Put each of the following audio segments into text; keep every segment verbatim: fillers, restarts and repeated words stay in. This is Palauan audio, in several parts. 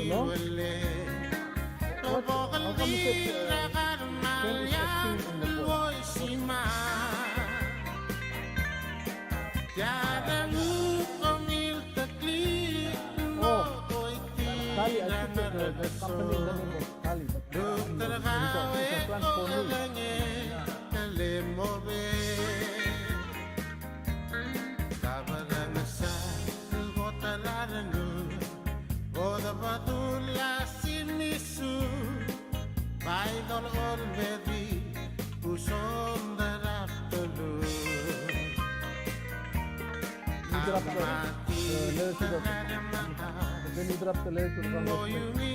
No? What, how come is it, uh, Sven is acting in the boat? Oh, Kali, I think that the, the company is running for Kali, but, uh, it's a plant for me. You drop the, uh, letter to the, then you drop the letter to the Congress.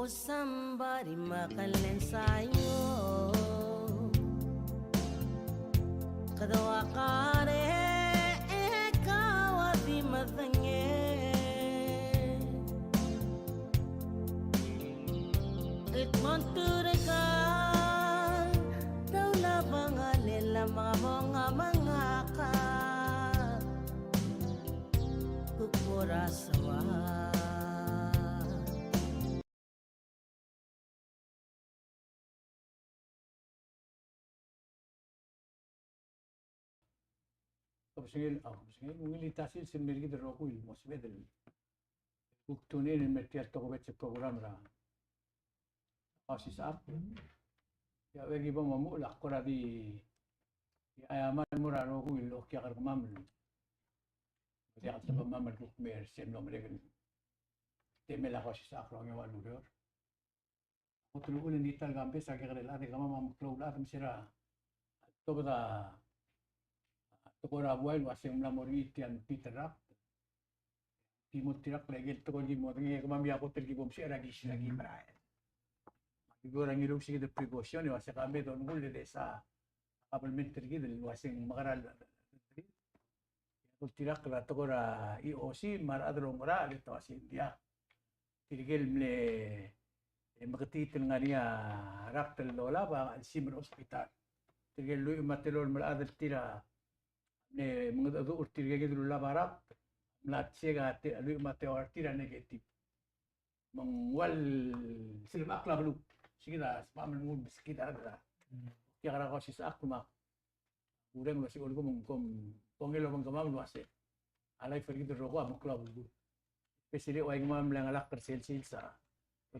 O somebody me a klensaio. Kede ua kare e kau a di medengei. El kmo ng turkal, daulab a ngalek el mla mo ngmai a mengakar. Kuk bo er a soal. Kebesengei, a, kebesengei, ungil el ta sils el mei er kid el rokui el mo sebeched el kuk tune in el mei er tia el tokubets el program er a Kausisechakl. Ia, e ki bo momuchel a kora di, ia, a mera el mo er a rokui el okiu er kemam el diak el sebechemam el kuk mei er sel mlo merek el temel a Kausisechakl er a ongeua el ureor. Kot el uchul e ng di ta el Kambes a kekerei el chad e kemam a meklou el chad me se er a tobed a tekoi er a buai el uasei ng mla mo er ngii tia el Peter Rakt. Di mo tirka el ikel tekoi el ki mo medengei e kemam a kot el ki bo msei er a ki, er a ki merael. Ki bo er a ngiluu se kid el precaution e uasei ka me dongull e desa kabelment er kid el uasei ng mekerang. Ultirakl er a tekoi er a E O C me a rechad er a Oungerachel e te uasei ng diak. Tirke el mle, e, meketiit el ngar er ngii a rakt el lolab a chelsimer a hospital. Tirke el lluich me a telolem el chad el tir a mle mengedecheduch er tirke kid el ulab a rakt, mla check a te-, lluich me a teua er tir a negative. Me ng ua el silbechakl a beluu. Se kid a sebecham el nguu el meskid a rakt er a, okiu er a Kausisechakl me a Ureng el uasei a lsekum kom, kongei el obengkemam el uasei a life er kid el rokui a meklou a belkul. Especially ua ikemam el mle ngalek er sel sils a,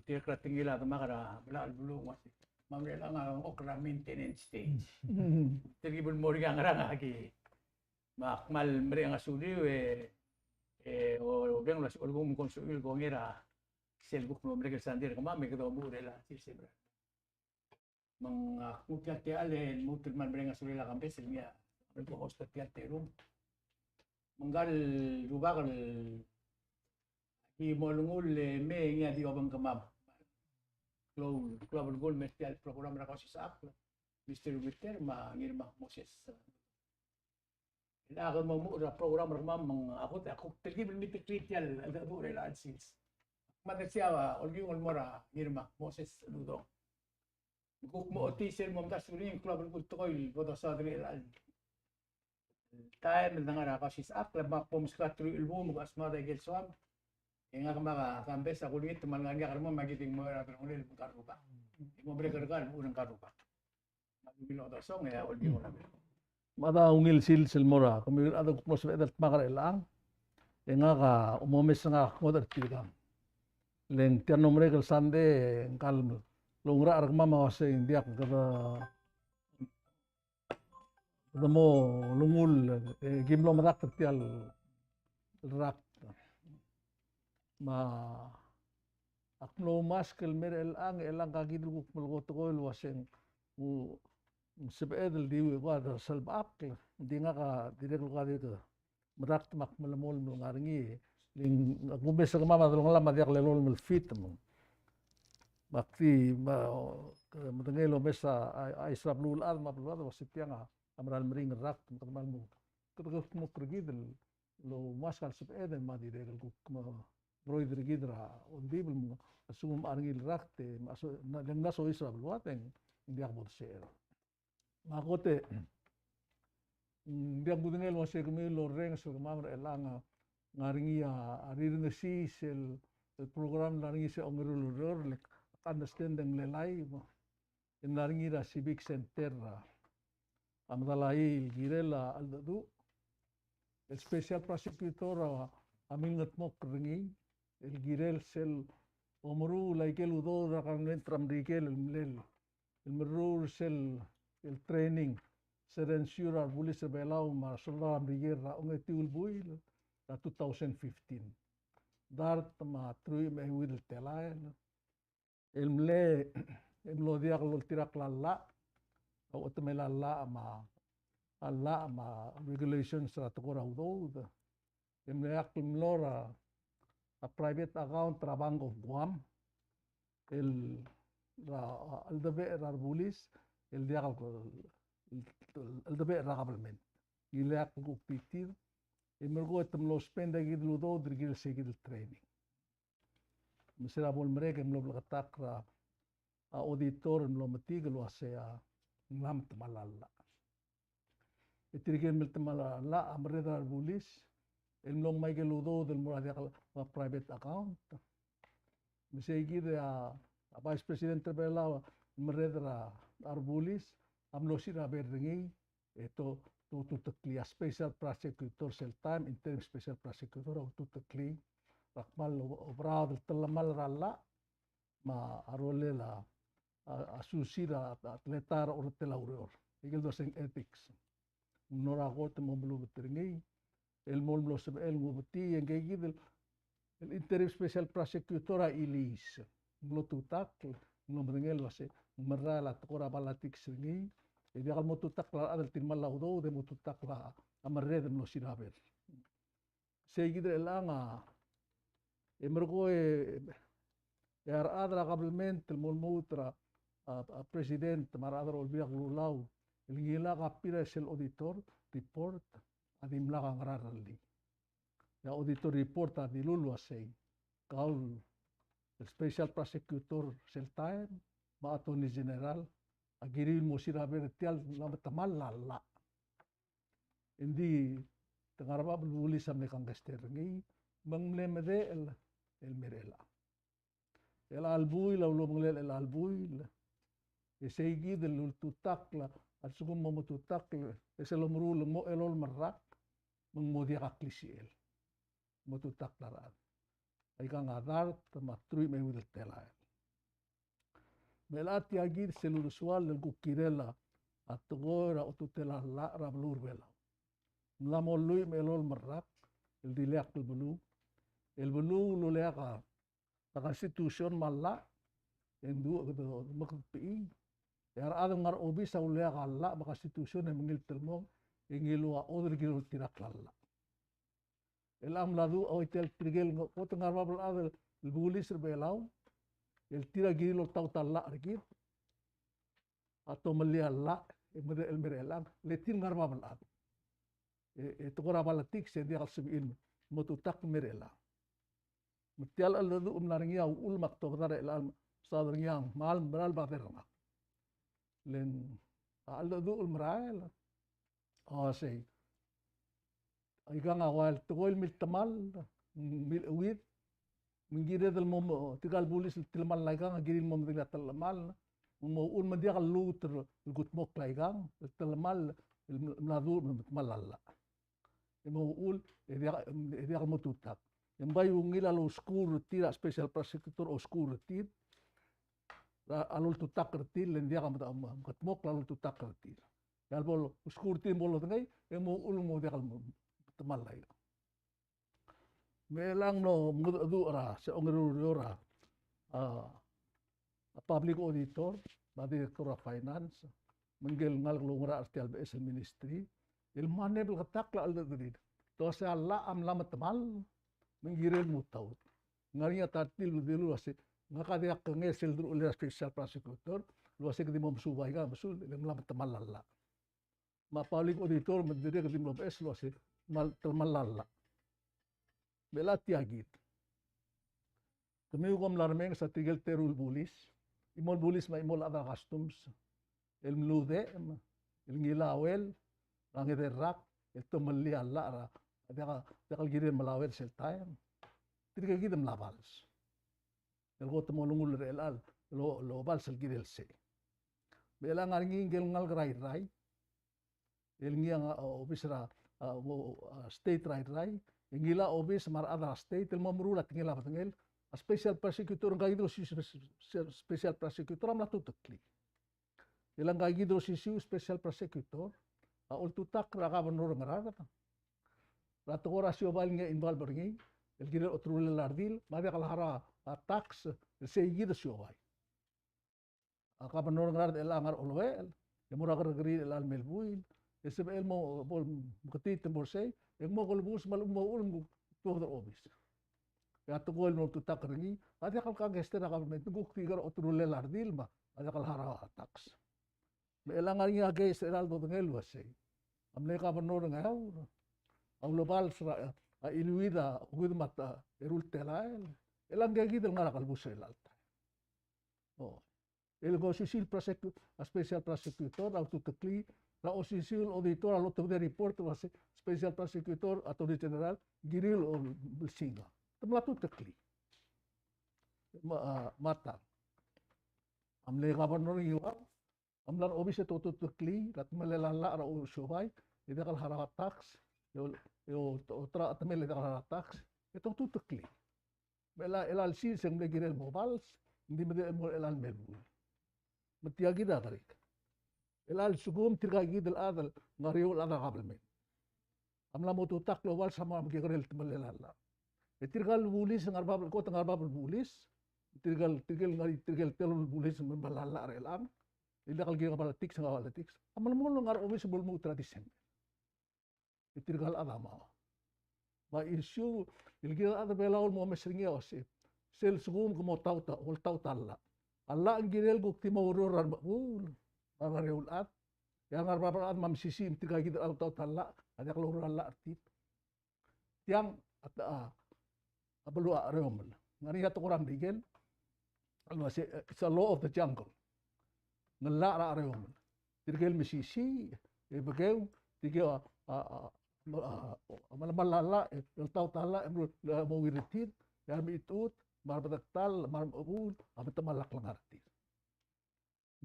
tirke el tekingel a demak er a Belach el beluu el uasei kemam el mle ngalek er a maintenance stage. Tirke el bo el mo er ngii a ngerang a ki. Me ak kmal mereng a suliu e, e, Ureng el uasei a lsekum kom soal el kongei er sel kuk mlo merek el sandei er kemam e kede omuchel er a sils e mera. Me ng, a, kuk tia el techall e lmuut el kmal mereng a suliu el Kambes el ngii a, el co-host er tia el terum. Me ngka el rubak el ki mo olengull e mei e ngii a di obengkemam. Klou, klou a belkul el mei er tia el program er a Kausisechakl, Mister Umeter me a Ngirmak Moses. El a kede mo omuchel er a program er kemam me ng a kot, a kuk telkib el mei er tia el, el, el, el sils. Me a di sei a olkiung el mo er a Ngirmak Moses Uludong. Kuk mo ochotii sel mo omdasu er ngii, ng klou a belkul tekoi el bo dosaod er ngii el chelecha el taem el dengar er a kausisechakl, le ak bo meskau a truich el buil me kuk a smaod a ikel soam. E ngak me a Kambes a kulengit me a lengar er ngii a kermam me aki di mo er a delongelel el ngar er a rubak. E mo merek er kau el uchul ngar er a rubak. Me a ungil sils el mo er a Kambes. Me a ungil sils el mo er a kemiu el chad el kuk mlo sebeched el dmak er chelechang. E ngak a omomes ngak a ngodech er tirkang. Le ng tia el mlo merek el sandei e ngka el oungerachel er kemam a uasei ng diak kede, kede mo olengull, e ki mlo medakt er tia el rakt. Me ak mlo oumask el mer chelechang, e chelechang a kid el kuk melekoi a tekoi el uasei ng sebeched el di ua de selbechakl, ng di ngak a dirrek el ua di ke medakt me ak melemolem el ngar er ngii. Le ng kumes er kemam a delongelam a diak lelolem el fit me. Me ak di, me, e, medengei el omes a, a, a chais er a beluulechad me a beluad el uasei tiang a mera el meringel el rakt me kede kmal mo, kede kuk mo kerekikl el oumask a lsebeched me a dirrek el kuk mo meroid er kid er a ongdibel me a lsekum a ngar er ngii el rakt e, me a so, ng mla soiseb er a beluad e ng diak bo desecher. Me a kot e ng diak kudengei el uasei kemiu el orrenges er kemam er chelechang a ngar er ngii a rirengesii sel, el program el ngar er ngii sel ongeru el ureor, le ak understand e ng melai, e ng ngar er ngii er a Civic Center er a Medalaii el kirel a cheldecheduch. El special prosecutor a, a milngetmokl er ngii el kirel sel omeruul a ikel udoud er a government er a Merikel el mle el meruul sel, el training, sel ensure a rebulis er a Belau me a resoldau er a Merikel er a ongetiu el buil er a two thousand fifteen. Dart me a truich me a euid el telael. El mle, el mlo diak loltirakl a llach, a uchetemel a llach me a, a llach me a regulations er a tekoi er a udoud. E mle ak mlo er a, a private account er a Bank of Guam, el, er a, a cheldebechel er a rebulis, el diak el, el, el cheldebechel er a government. Ngilai ak kuk titid, e merkong e te mlo spend a kid el udoud er kid el se kid el training. Me se er a bo lemerek e mlo bleketakl er a, a auditor el mlo metik el uasei a ng mla metemall a llach. E tirke el mle metemall a llach a merreder er a rebulis el mlo ngmai a ikel udoud el mo er a diak el private account. Me sei kid e a, a Vice President er a Belau el merreder er a rebulis a mlo siraber er ngii, e te, te ultuteklii a special prosecutor sel taem, interim special prosecutor a ultuteklii er a kmal oberaod el telemall er a llach me a rolel a, a, a susi er a, a teletael er a orretel a ureor. Ikel doseng ethics. Ng mlo er a kot e mo melubet er ngii, el mo, mlo sebechel el ngubetii, e ngke kid el, el interim special prosecutor a chiliis. Ng mlo tutakl, ng mlo medengei el uasei ng merael a tekoi er a politics er ngii, e diak el mo tutakl a rechad el tirmall a udoud, e mo tutakl a merreder el mlo siraber. Sei kid er chelechang a, e merkong e, e a rechad er a government el mo lmuut er a, a, a president me a rechad er a Olbiil er a Kelulau el ngilai a copy er sel auditor report a dimlak a ngar er a rellii. E a auditor report a dilu el uasei kau el special prosecutor sel taem me a attorney general a kirir el mo siraber er tia el mla metemall a llach. Engdi te ngar er a bab el bulis a mle kangkei er ngii, me ng mle medechel el mer chelechang. Chelecha el buil a ulebengelel chelecha el buil. E sei kid el ultutakl a lsekum mo mo tutakl, e sel omeruul el mo elolem el rak, me ng mo diak a klisichel. Mo tutakl a rechad. Aikang a dart me a truich me a euid el telael. Me chelecha tia kid sel ulesual el kuk kirel a tekoi er a otutel a llach er a beluu er a Belau. Ng mla mo lluich me a elolem el rak el dileakl el beluu. El beluu el uleak a constitution me a llach, e ng duch kede mekdbechii. E a rechad el ngar er a obis a uleak a llach me a constitution e mengilt el mong, e ngiluu a order el kirel oltirakl a llach. Chelechang mla duch a oitel tirke el kot el ngar er a bab el chad el bulis er a Belau, el tir a kirir el oltaut a llach er kid, a tomellii a llach, e medechel el mer chelechang, le tir ngar er a bab el chad. E, e tekoi er a politics e ng diak el sebechir el mo tutakl el mer chelechang. Me tia el cheldecheduch el mla er ngii a uchul me ak tobed er a chelechang, saod er ngii a kmal mera el bader er ngak. le ng a cheldecheduch el merael a uasei, aikang a ua el tekoi el miltemall, milcheuid, me ng kired el mo, mo, tirka el bulis el tilemall aikang a kirir el mo medengei a telemall, me ng mo uchul me ng diak el lluut el kudmokl aikang el telemall el mla duch el metemall a llach. E mo uchul e diak, e diak el mo tutak. E ng bai ungil a louskur er tir a special prosecutor, ouskur er tir a loltutakl er tir, le ng diak a meked-, mekudmokl a loltutakl er tir. E a lebo louskur er tir me bo lodengei, e mo uchul me ng mo diak el metemall aikang. Me chelechang mlo mengedecheduch er a, se ongeru er a, a, a public auditor, me a director er a finance, me ngike el ngalek el oungerachel er tia el beches el ministry, el mle bleketakl a cheldecheduch er tir. Te uasei a llach a mla metemall, me ng kirel mo taut. Ng ngar er ngii a ta er tir el dilu el uasei, ngak a diak kengei sel deruchellel a special prosecutor el uasei ke di mo mesuub aikang, mesuub, le ng mla metemall a llach. Me a public auditor me dirrek el di mlo beches el uasei, mla, te mla llach. Me chelechang tia kid. Kemiu kom mla remenges a tirke el teru el bulis, chimo el bulis me a chimo el chad er a customs, el mludechem, el ngilai a uel er a ngederrak, el tomellii a llach er a, diak, diak el kirel melai a uel sel taem. Tirke kid a mla vals. El kot el mo olengull er chelechang el o, el obals el kirel sei. Me chelechang a ngar er ngii ngike el ngalek er a Irrai, el ngii a, a, obis er a, a, o, a, state er a Irrai, e ngilai a obis me a rechad er a state el mo meruul a tekingel a bedengel a special prosecutor, ngka kid el osisiu spe-, spe-, special prosecutor a mla tuteklii. E le ngka kid el osisiu special prosecutor a oltutakl er a governor er a Ngaraard er a tekoi er a siobai el ngii a involve er ngii el kirel oterulel a redil, me a diak el harau a tax er sei kid el siobai. A governor er a Ngaraard er chelechang a ngar er a Oloel, e mo er a kerrekeriil er chelechang el mei el buil, e sebechel el mo bo el meketiit el mo er sei, e ng mo kelebus me a lechub e ng mo uchul me ng tuobed er a obis. E a tekoi el mlo tutakl er ngii a diak el kangkei er a government, ng kuk di ngar er a oterulel a redil me a diak el harau a tax. Me chelechang a ngar er ngii a case er a ledodengei el uasei, a mle governor er a Ngeaur a ulebals er a, a iluid a okeuid me a ta, eru el telael, e le ngke kid el ngar er a kelebus er chelechang el taem. O. El ko osisiu el prosecu-, a special prosecutor a ultuteklii, er a osisiu el auditor a lotobed a report el uasei special prosecutor, attorney general, kirir el olsinga. Te mla tuteklii. Me a, me a ta, a mle governor er a Ngiwal a mla er a obis e te otuteklii er a temelel a llach er a osiobai, e diak el harau a tax, e o, e o, oterau a temel e diak el harau a tax, e te otuteklii. Me chelecha, chelecha el sils e ng mle kirel mo vals, ng di medechel el mo er chelechang el mei el buil. Me tia kid a dirrek. Chelecha el lsekum tirka kid el chad el ngar er eou el chad er a kabelment a mla mo tutakl el obals a mo mekekerei el temelel a llach, e tirka el bulis el ngar er a bab el kot, ngar er a bab el bulis, tirka el, tirka el ngar, tirka el teru el bulis el melemall a llach er chelechang, e diak el kirel ngar er a politics, ngar er a politics, a melemolem el ngar er a obis el bo lmuut er a December. E tirka el chad a mo. Me a issue el kirel a rechad er a Belau el mo omes er ngii a uasei, sel lsekum ke mo taut a, oltaut a llach, a llach ng kirel kuk di mo oureor er a remechebuul me a rebebil el chad. E a ngar er a bab el chad me a mesisiich me tirka kid el oltaut a llach a diak loureor a llach er tir. Tiang a, a, a beluu a chereomel. Ngar er ngii a tekoi er a Merikel el uasei, it's a law of the jungle. Ng llach er a chereomel. Tirke el mesisiich, e bekeu, tirke a, a, a, a, a melemall a llach, e oltaut a llach, e meruul, e mo oureor er tir, e a remechitechut, me a rebedektall, me a remechebuul a metemall a klengar er tir.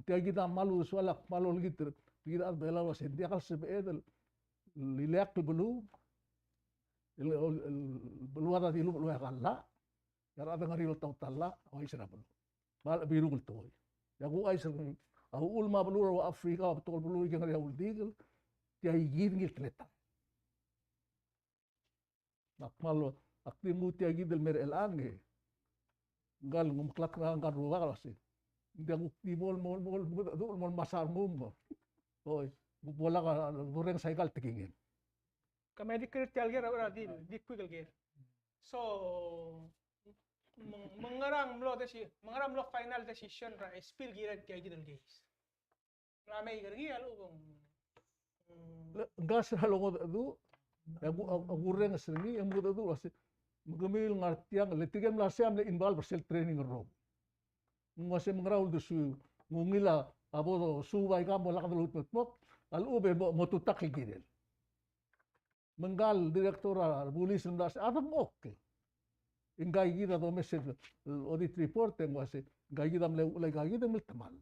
Tia kid a kmal uldesuel, a kmal olengit er kid a rechad er a Belau el uasei ng diak el sebeched el ileakl el beluu, el, el, el beluu a dilu el beluu a llach, e a rechad a ngar er ngii el oltaut a llach a ouchais er a beluu. Me a lechub e ng irung el tekoi. E a kuchais er ngii a uchul me a beluu er a Africa, a betok el beluu el ngar er ngii a uldikel, tia kid ngii el teletael. Ak kmal, ak di nguu tia kid el mer chelechang e ngka el nguu meklatk er ngka el rubak el uasei, ng diak kuk di mo, mo, mo, mo, mo, mo mesa er ngii mo. Oi, bo lak a, bo lorrenges aika el tekingem. Ke mei di kirir tia el ker, a di, di quick el ker. So, me ng, me ng ngerang mlo deci-, me ng ngerang mlo final decision er a S P el kirel tia kid el case? Mla mei er ngii a lechub e ng, mm. Le, ngka a sera longedecheduch, e a ku-, a, a kurrenges er ngii, e mengedecheduch el uasei, me kemiu el ngar tiang, le tirke el mla er sei a mle involve er sel training el rokui. Ng uasei me ng ngera uldesuiu, ng ungil a, a bo dosuub aika el mo lak dolutmeldmokl, a lechub e mo, mo tutakl el kirel. Me ngka el director er a bulis el mla er sei, a dengchokl. E ngka kid a domes el audit report e ng uase ngka kid a mle uchul aika kid e ng mle temall.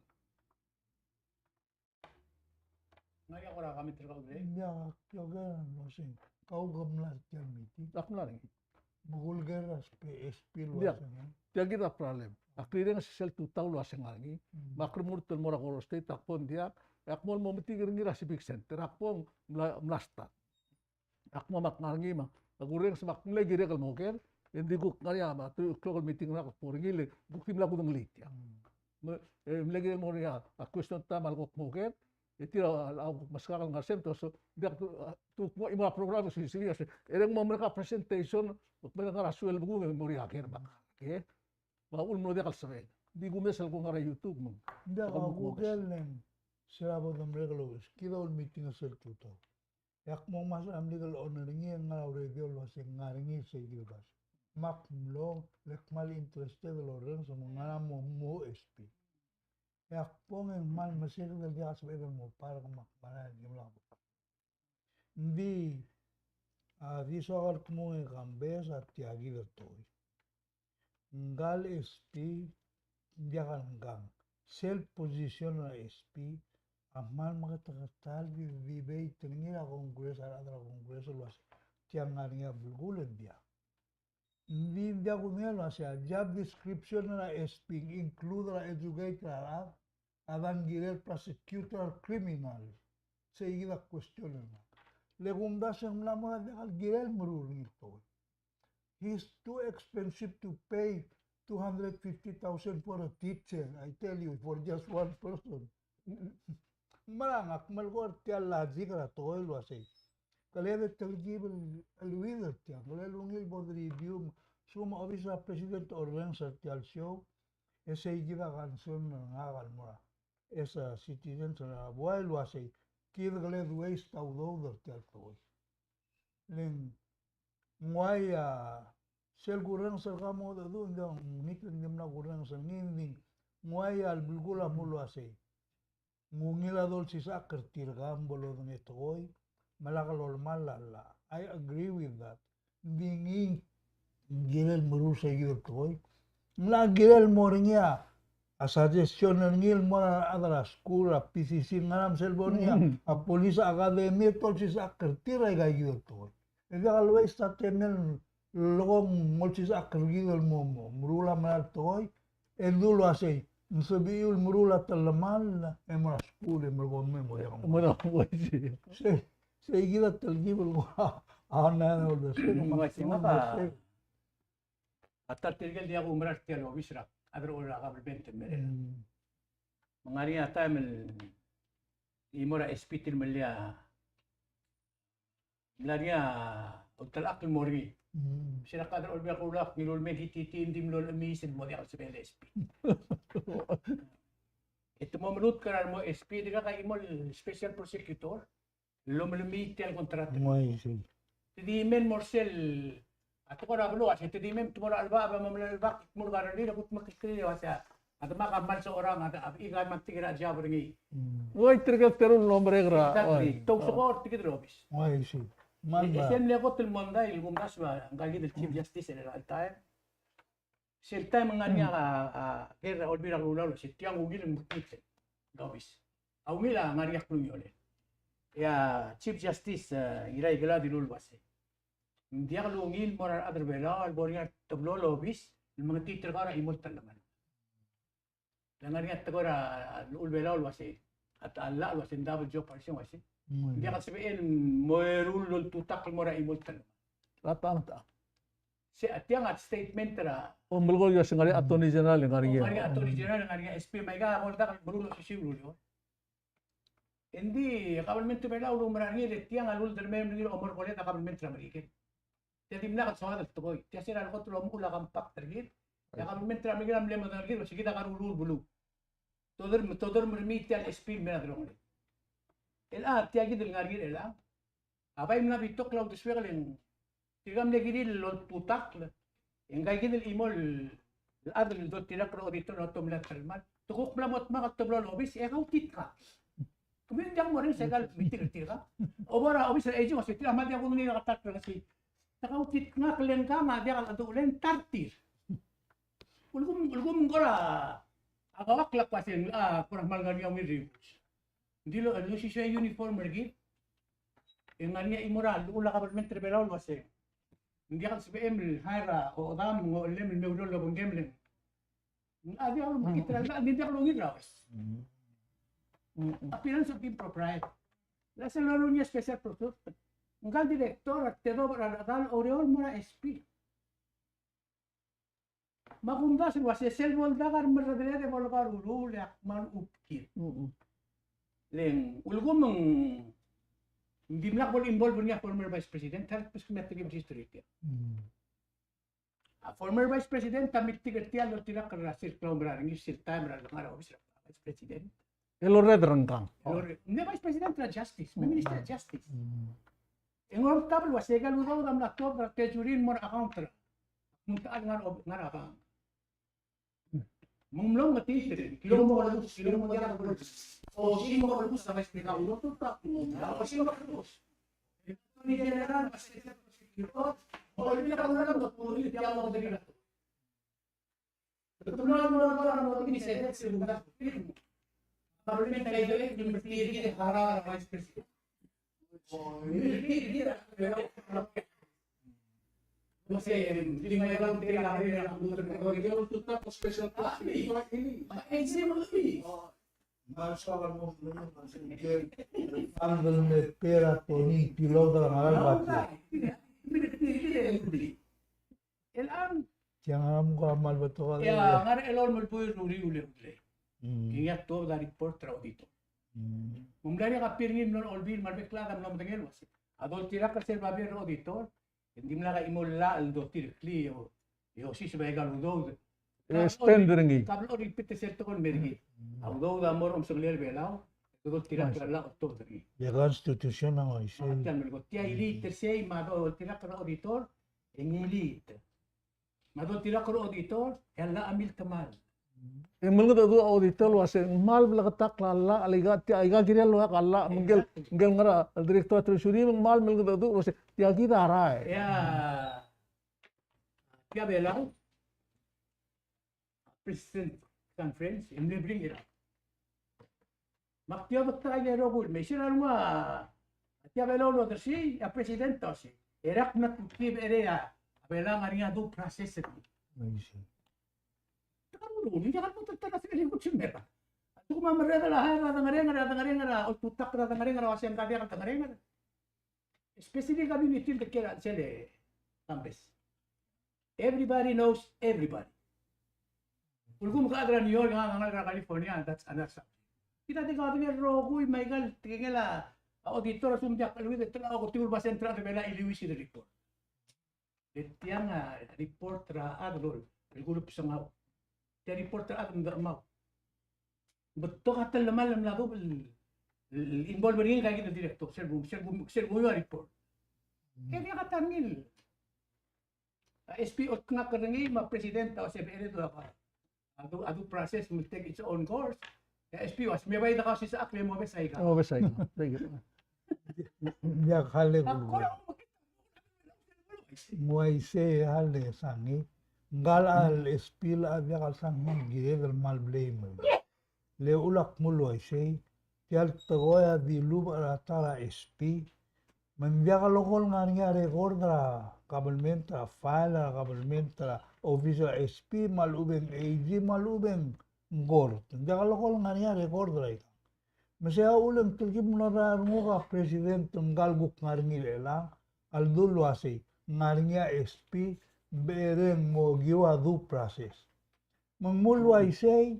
Ng ngar er ngii a kora comment er kau, Dre? Ng diak, ak oker el uaseng, kau ke mla er tia el meeting? Ak mla er ngii. Me kuleker a spe-, S P el uaseng, e? Tia kid a problem. Ak rirenges sel tutau el uaseng ngar er ngii. Mm. Me ak remurt el mo er a Koror State, ak bo ng diak, e ak mo el mo metik er ngii er a Civic Center, ak bo ng mla, mla start. Ak mo me ak ngar er ngii me ak, ak urrenges me ak mle kirek el mo oker, e ng di kuk ngar er ngii a me a three o'clock el meeting er ngak el kbo er ngii, le kuk di mla kudengelii tiang. Mm. Me, e, mle kirek el mo er ngii a, a question time a lekuk mo oker, e tir a, a, a meskak el ngar er sei me te, so, diak, a, te kuk mo chimo er a program, se, se, se, e reng mo merek a presentation, me ak merek a ngar er a sueleb kung, e mo er ngii a ker me ak, okay? Me a uchul me ng diak el sebechel. Di kumes el kuk ngar er a YouTube, me ng. Ng diak, a kuker el ng, se er a bo domerek el oues, kid a ulmeeting er sel tutau. E ak mo ngmasech a mle legal owner er ngii e ngar er a radio el uaseng ngar er ngii sei kid el bas. Me ak mlo, le kmal interested el orrenges me ng ngar er a mo, mo S P. E ak bo ng e ng kmal meseked el diak a sebeched el mo park me ak mera el di mla bo. Ng di, a, di soak el kmo e kambes a tia kid el tekoi. Ngka el S P, ng diak el ngkang. Sel position er a S P a kmal meketeketang el di debate er ngii er a Congress, a rechad er a Congress el uase tiang ngar er ngii a belkul e ng diak. Ng di, ng diak kudengei el uase a job description er a S P, include er a educate er a rechad, a dang kirel prosecutor criminal. Sei kid a question er ngak. Le kumdasu e ng mla mo er a diak el kirel meruul er ngii el tekoi. He's too expensive to pay two hundred fifty thousand for a teacher, I tell you, for just one person. Ng mera ngak, me ak melekoi er tia el logic er a tekoi el uasei, kele de telkib el, el uid er tiang, kele ungil bo de review, me a lsekum a obis er a president a orrenges er tia el show, e sei kid a concern er ngak el mo er a, as a citizen er a buai el uasei, kid kele de waste a udoud er tia el tekoi. Le ng uai a sel kurrenges er kau mo dedu, ng di, ng di mla kurrenges er ngii, ng di ng uai a lebelkul a mo el uasei, ng ungil a dolsisechakl er tirka me bo lodengei a tekoi me lak lolemall a llach. I agree with that. Ng di ngii ng kirel meruul sei kid el tekoi. Ng locha kirel mo er ngii a, a suggestion er ngii el mo er a rechad er a skuul, a P C C, ngera me sel bo er ngii a, a police academy, e dolsisechakl er tir aika kid el tekoi. E diak el waste a temel el lekong ng olsisechakl er kid el mo, mo meruul a mera el tekoi, e dul uasei, ng sebechiu el meruul a telemall, e mo er a skuul, e merekong me mo diak. Mo er a skuul. Sei, sei kid a telkib el kora, a, na, na, na, sei, mm, uaisei, me a, sei. A ta er tirke el diak kumerang er tia el obis er a, a rechad er a government el merek. Mm. Me ng ngar er ngii a taem el chimo er a S P tir el mle a mla er ngii a ultelechakl el mo er ngii. Mm. Sel kede olbiil er a Kelulau, ngiluu el mei el hititii, ng di mlo lemiis el mo diak el sebechel el S P. E te mo melutk er a remo S P, dirkak a chimo el special prosecutor el omelemii tia el contract. Ng uaisei. Te di mei el mo er sel, a tekoi er a beluu, a se te di mei me te mo er a chelebacheb, me a mle chelebacheb, mo er a kerrekeriil, e kutmeklii el uasei, a demak a kmal socherang, a, a, ika me a tirke el job er ngii. Mm. Uai, tirke el teru el omerek er a. Exactly. Oi. Te ousekool er tirke el obis. Uaisei. E, e sel mle kot el mondai el kumdasu a ngka kid el Chief Justice er a chelecha el taem. Sel taem e ng ngar er ngii a, a, ker er a Olbiil er a Kelulau el uasei tiang ungil el mekngit el obis. A ungil a ngar er ngii a klungiolel. E a Chief Justice, e, Ngiraikelau a dilu el uasei, ng diak lungil el mo er a rechad er a Belau el bo er ngii a teblo el obis el mengetit er kau er a chimo el telemall. Le ngar er ngii a tekoi er a llechul Belau el uasei, a ta, a llach el uasei double jeopardy, uasei. Mm. Ng diak el sebechel el mo eru el oltutakl el mo er a chimo el telemall. A ta, a ta. Se, a tiang a statement er a. O, melekoi el uasei ngar er ngii a Attorney General, ngar er ngii. O, ngar er ngii a Attorney General, ngar er ngii a S P, me aika a mo er a dak el meruul el osisiu el ureor. Engdi a kabelment er a Belau a ulemerang er ngii, e tiang a lulderemem er ngii el omerkoled a kabelment er a Merikel. Tia dimlak el soad el tekoi. Tia se er a lekot el omechul a compact er kid, e a kabelment er a Merikel a mle medengei er kid, el uasei kid a karuruul el beluu. Todorm-, todorm er ngii tia el S P el mei er a delongeled. Chelecha tia kid el ngar er ngii er chelechang, a bai mla betok el uldesuek el ng tirka mle kirir el oltutakl, e ngka kid el chimo el chad el doltirakl er a auditor el tomellii a telemall, Te kuk mla mo dmak el teblo el obis, e kautit ka. Kemiu ng diak morrenges a ikal meeting er tirka. Obo er a obis er a aging, ua se tir a kmal diak kungil er a ta el klengesi. Te kautit ngak le ngka me a diak el dulii e ng ta er tir. Ulekum, ulekum ng kora, a kawak el kmo se ng, a, kora kmal ngar er ngii a ungil er a Ng di lo, losisiu a uniform er kid. E ng ngar er ngii a chimo er a llechul a kabelment er a Belau el uasei, ng diak el sebechem el hire a ochedam me ng ochellem el me oureor el obengkem el ng, a diak el mekngit er a llach, ng di diak el ungil er a West. Appearance of impropriety. Le sel loruul ngii a special prosecutor, ngka el director a tedobech er a rechedal oureor el mo er a S P. Me a kumdasu el uasei sel bo el dak a remerreder e bo el dak a ruruul e ak kmal uchul. Le ng ulekum ng dimlak bo el involve er ngii a former vice president, ta el kbeskemiu a tekib el history er tia. A former vice president a miltik er tia el doltirakl er a sel klaumera er ngii, sel taem er a lengar er a obis er a vice president. El orreder er ngkang. El orre-, ng vice president er a justice, me minister er a justice. E ng ortab el uasei a ikal udoud a mla tuobed er a treasury el mo er a account er a, ng ta el ngar er a, ngar er a bank. Me ng mlo metiit er ngii, kilo mo kelebus, kilo mo diak kelebus. O si mo kelebus a vice president, ulo tuta. O si mo kelebus. Attorney General, Assistant Prosecutor, o el mla kelebus, o el mla kelebus. Tiang a mko a mal betok a. Ia, ngar er a elolem el buil er a uriul e ulei. Mm. Ngii a tuobed a report er a auditor. Mm. Me ng mla er ngii a copy er ngii el mlo er a Olbiil me a rebek el chad a mlo medengei el uasei, a doltirakl er sel babier er a auditor, e ng dimlak a chimo el llach el dotireklii e osiseb a ikal udoud. E spend er ngii. Ka blo repeat er sel tekoi el mer kid. Mm. A udoud a mo er a omesengelel a Belau, e doltirakl er a llach el tuobed er ngii. E constitution a uaisei. Tia el melekoi, tia a iliit er sei me a doltirakl er a auditor, e ng iliit. Me a doltirakl er a auditor, e a llach a miltemall. E mlengedecheduch a auditor el uasei ng kmal bleketakl a llach, le aika, tia, aika kirel el oeak a llach, me ngike el, exactly, ngike el ngar er a director er a treasury, me ng kmal mlengedecheduch el uasei tia kid a rael. Ia, tia Belau, President Conference, e mle bring it up. Me ak di oba ta el rokui el mei, se er a renguk a tia Belau el odersii, a President a uasei, e rak me ak di becherei a Belau a ngar er ngii a due process er ngii. Te ka rokui, ng diak el mo ta er a sel rokui el mei. A lsekum a merredel a hire er a dengerenger, a dengerenger, a oltutakl er a dengerenger, a uasei ng diak el dengerenger. Especially community el dekiei er a chelsel e Kambes. Everybody knows everybody. Ulekum ke chad er a New York, ngak a ngalek er a California, that's another subject. Kid a di kau a bedengel el rokui me aika el tekingel a auditor a lsekum ng diak el cheleuid e te ngak a oketiu el basent er a chad er a Belau el iliuis er a report. Le tiang a report er a chad el, el kulebsengau. Tia report er a chad el medechemau. Betok a telemall el mla dubech el, el involve er ngii ngika kid el director, sel bo, sel bo, sel bo a report. E diak a ta er ngii el, a S P a oltngakl er ngii me a president a uasei becherei a due, a due, a due process will take its own course. E a S P a uasei me bai dekausisechakl e mo obes aika. Mo obes aika. Diak a le kulekoi. Ng uaisei a le sang e, ngka el S P a diak el sang me ng kired el kmal blame. Le uchul ak mle uaisei, tia el tekoi a dilubech er a ta er a S P, me ng diak leko el ngar er ngii a record er a government, er a file er a government, er a office er a S P, me a lechub e ng A G, me a lechub e ng court. Ng diak leko el ngar er ngii a record er aikang. Me sei a uchul e ng telkib el mlo er a renguk a president el ngka el kuk ngar er ngii er chelechang, a ledu el uasei, ng ngar er ngii a S P, becherei e ng mo okiu a due process. Me ng mle uaisei,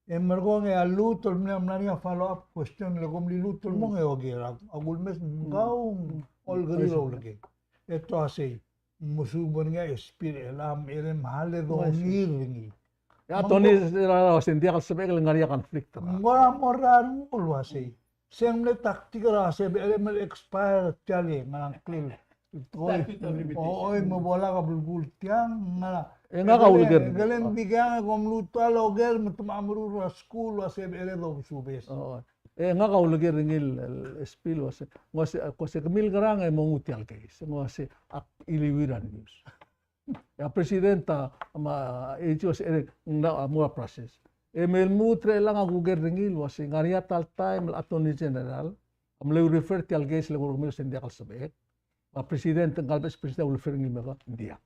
e merekong e a lluut el mle mla er ngii a follow up question, le kom liluut el mong e oker, a, a kulemes, ng kau, mm, olkeriil a uleker. E te uasei, ng mesuub er ngii a S P er chelechang, e le mle hale dongir er ngii. A Tony, er a uasei ng diak el sebechek el ngar er ngii a conflict er a. Ng kora mo er a renguk el uasei. Se ng mle tactic er a uasei, becherei me le expire tia el ngar er a ngklel. Oi, oi, me bo lak a belkul tiang, ngera. E ngak a uleker. Kele ng dikea e kom lmuut el oker me te mo meruul er a skuul el uase bechel e dobesubes. E ngak a uleker er ngii el S P el uase, ng uase, ko se kemiu el ngerang e mo nguu tia el case. Ng uase ak iliuii er a news. A president a, me a, e uase e ng mo er a process. E me lmuut er chelechang a kuker er ngii el uase ng ngar er ngii a ta el taem el attorney general a mle refer tia el case el kuk mei el uase ng diak el sebechek. A president, ngka el vice president a ulefer er ngii el mei e ng diak.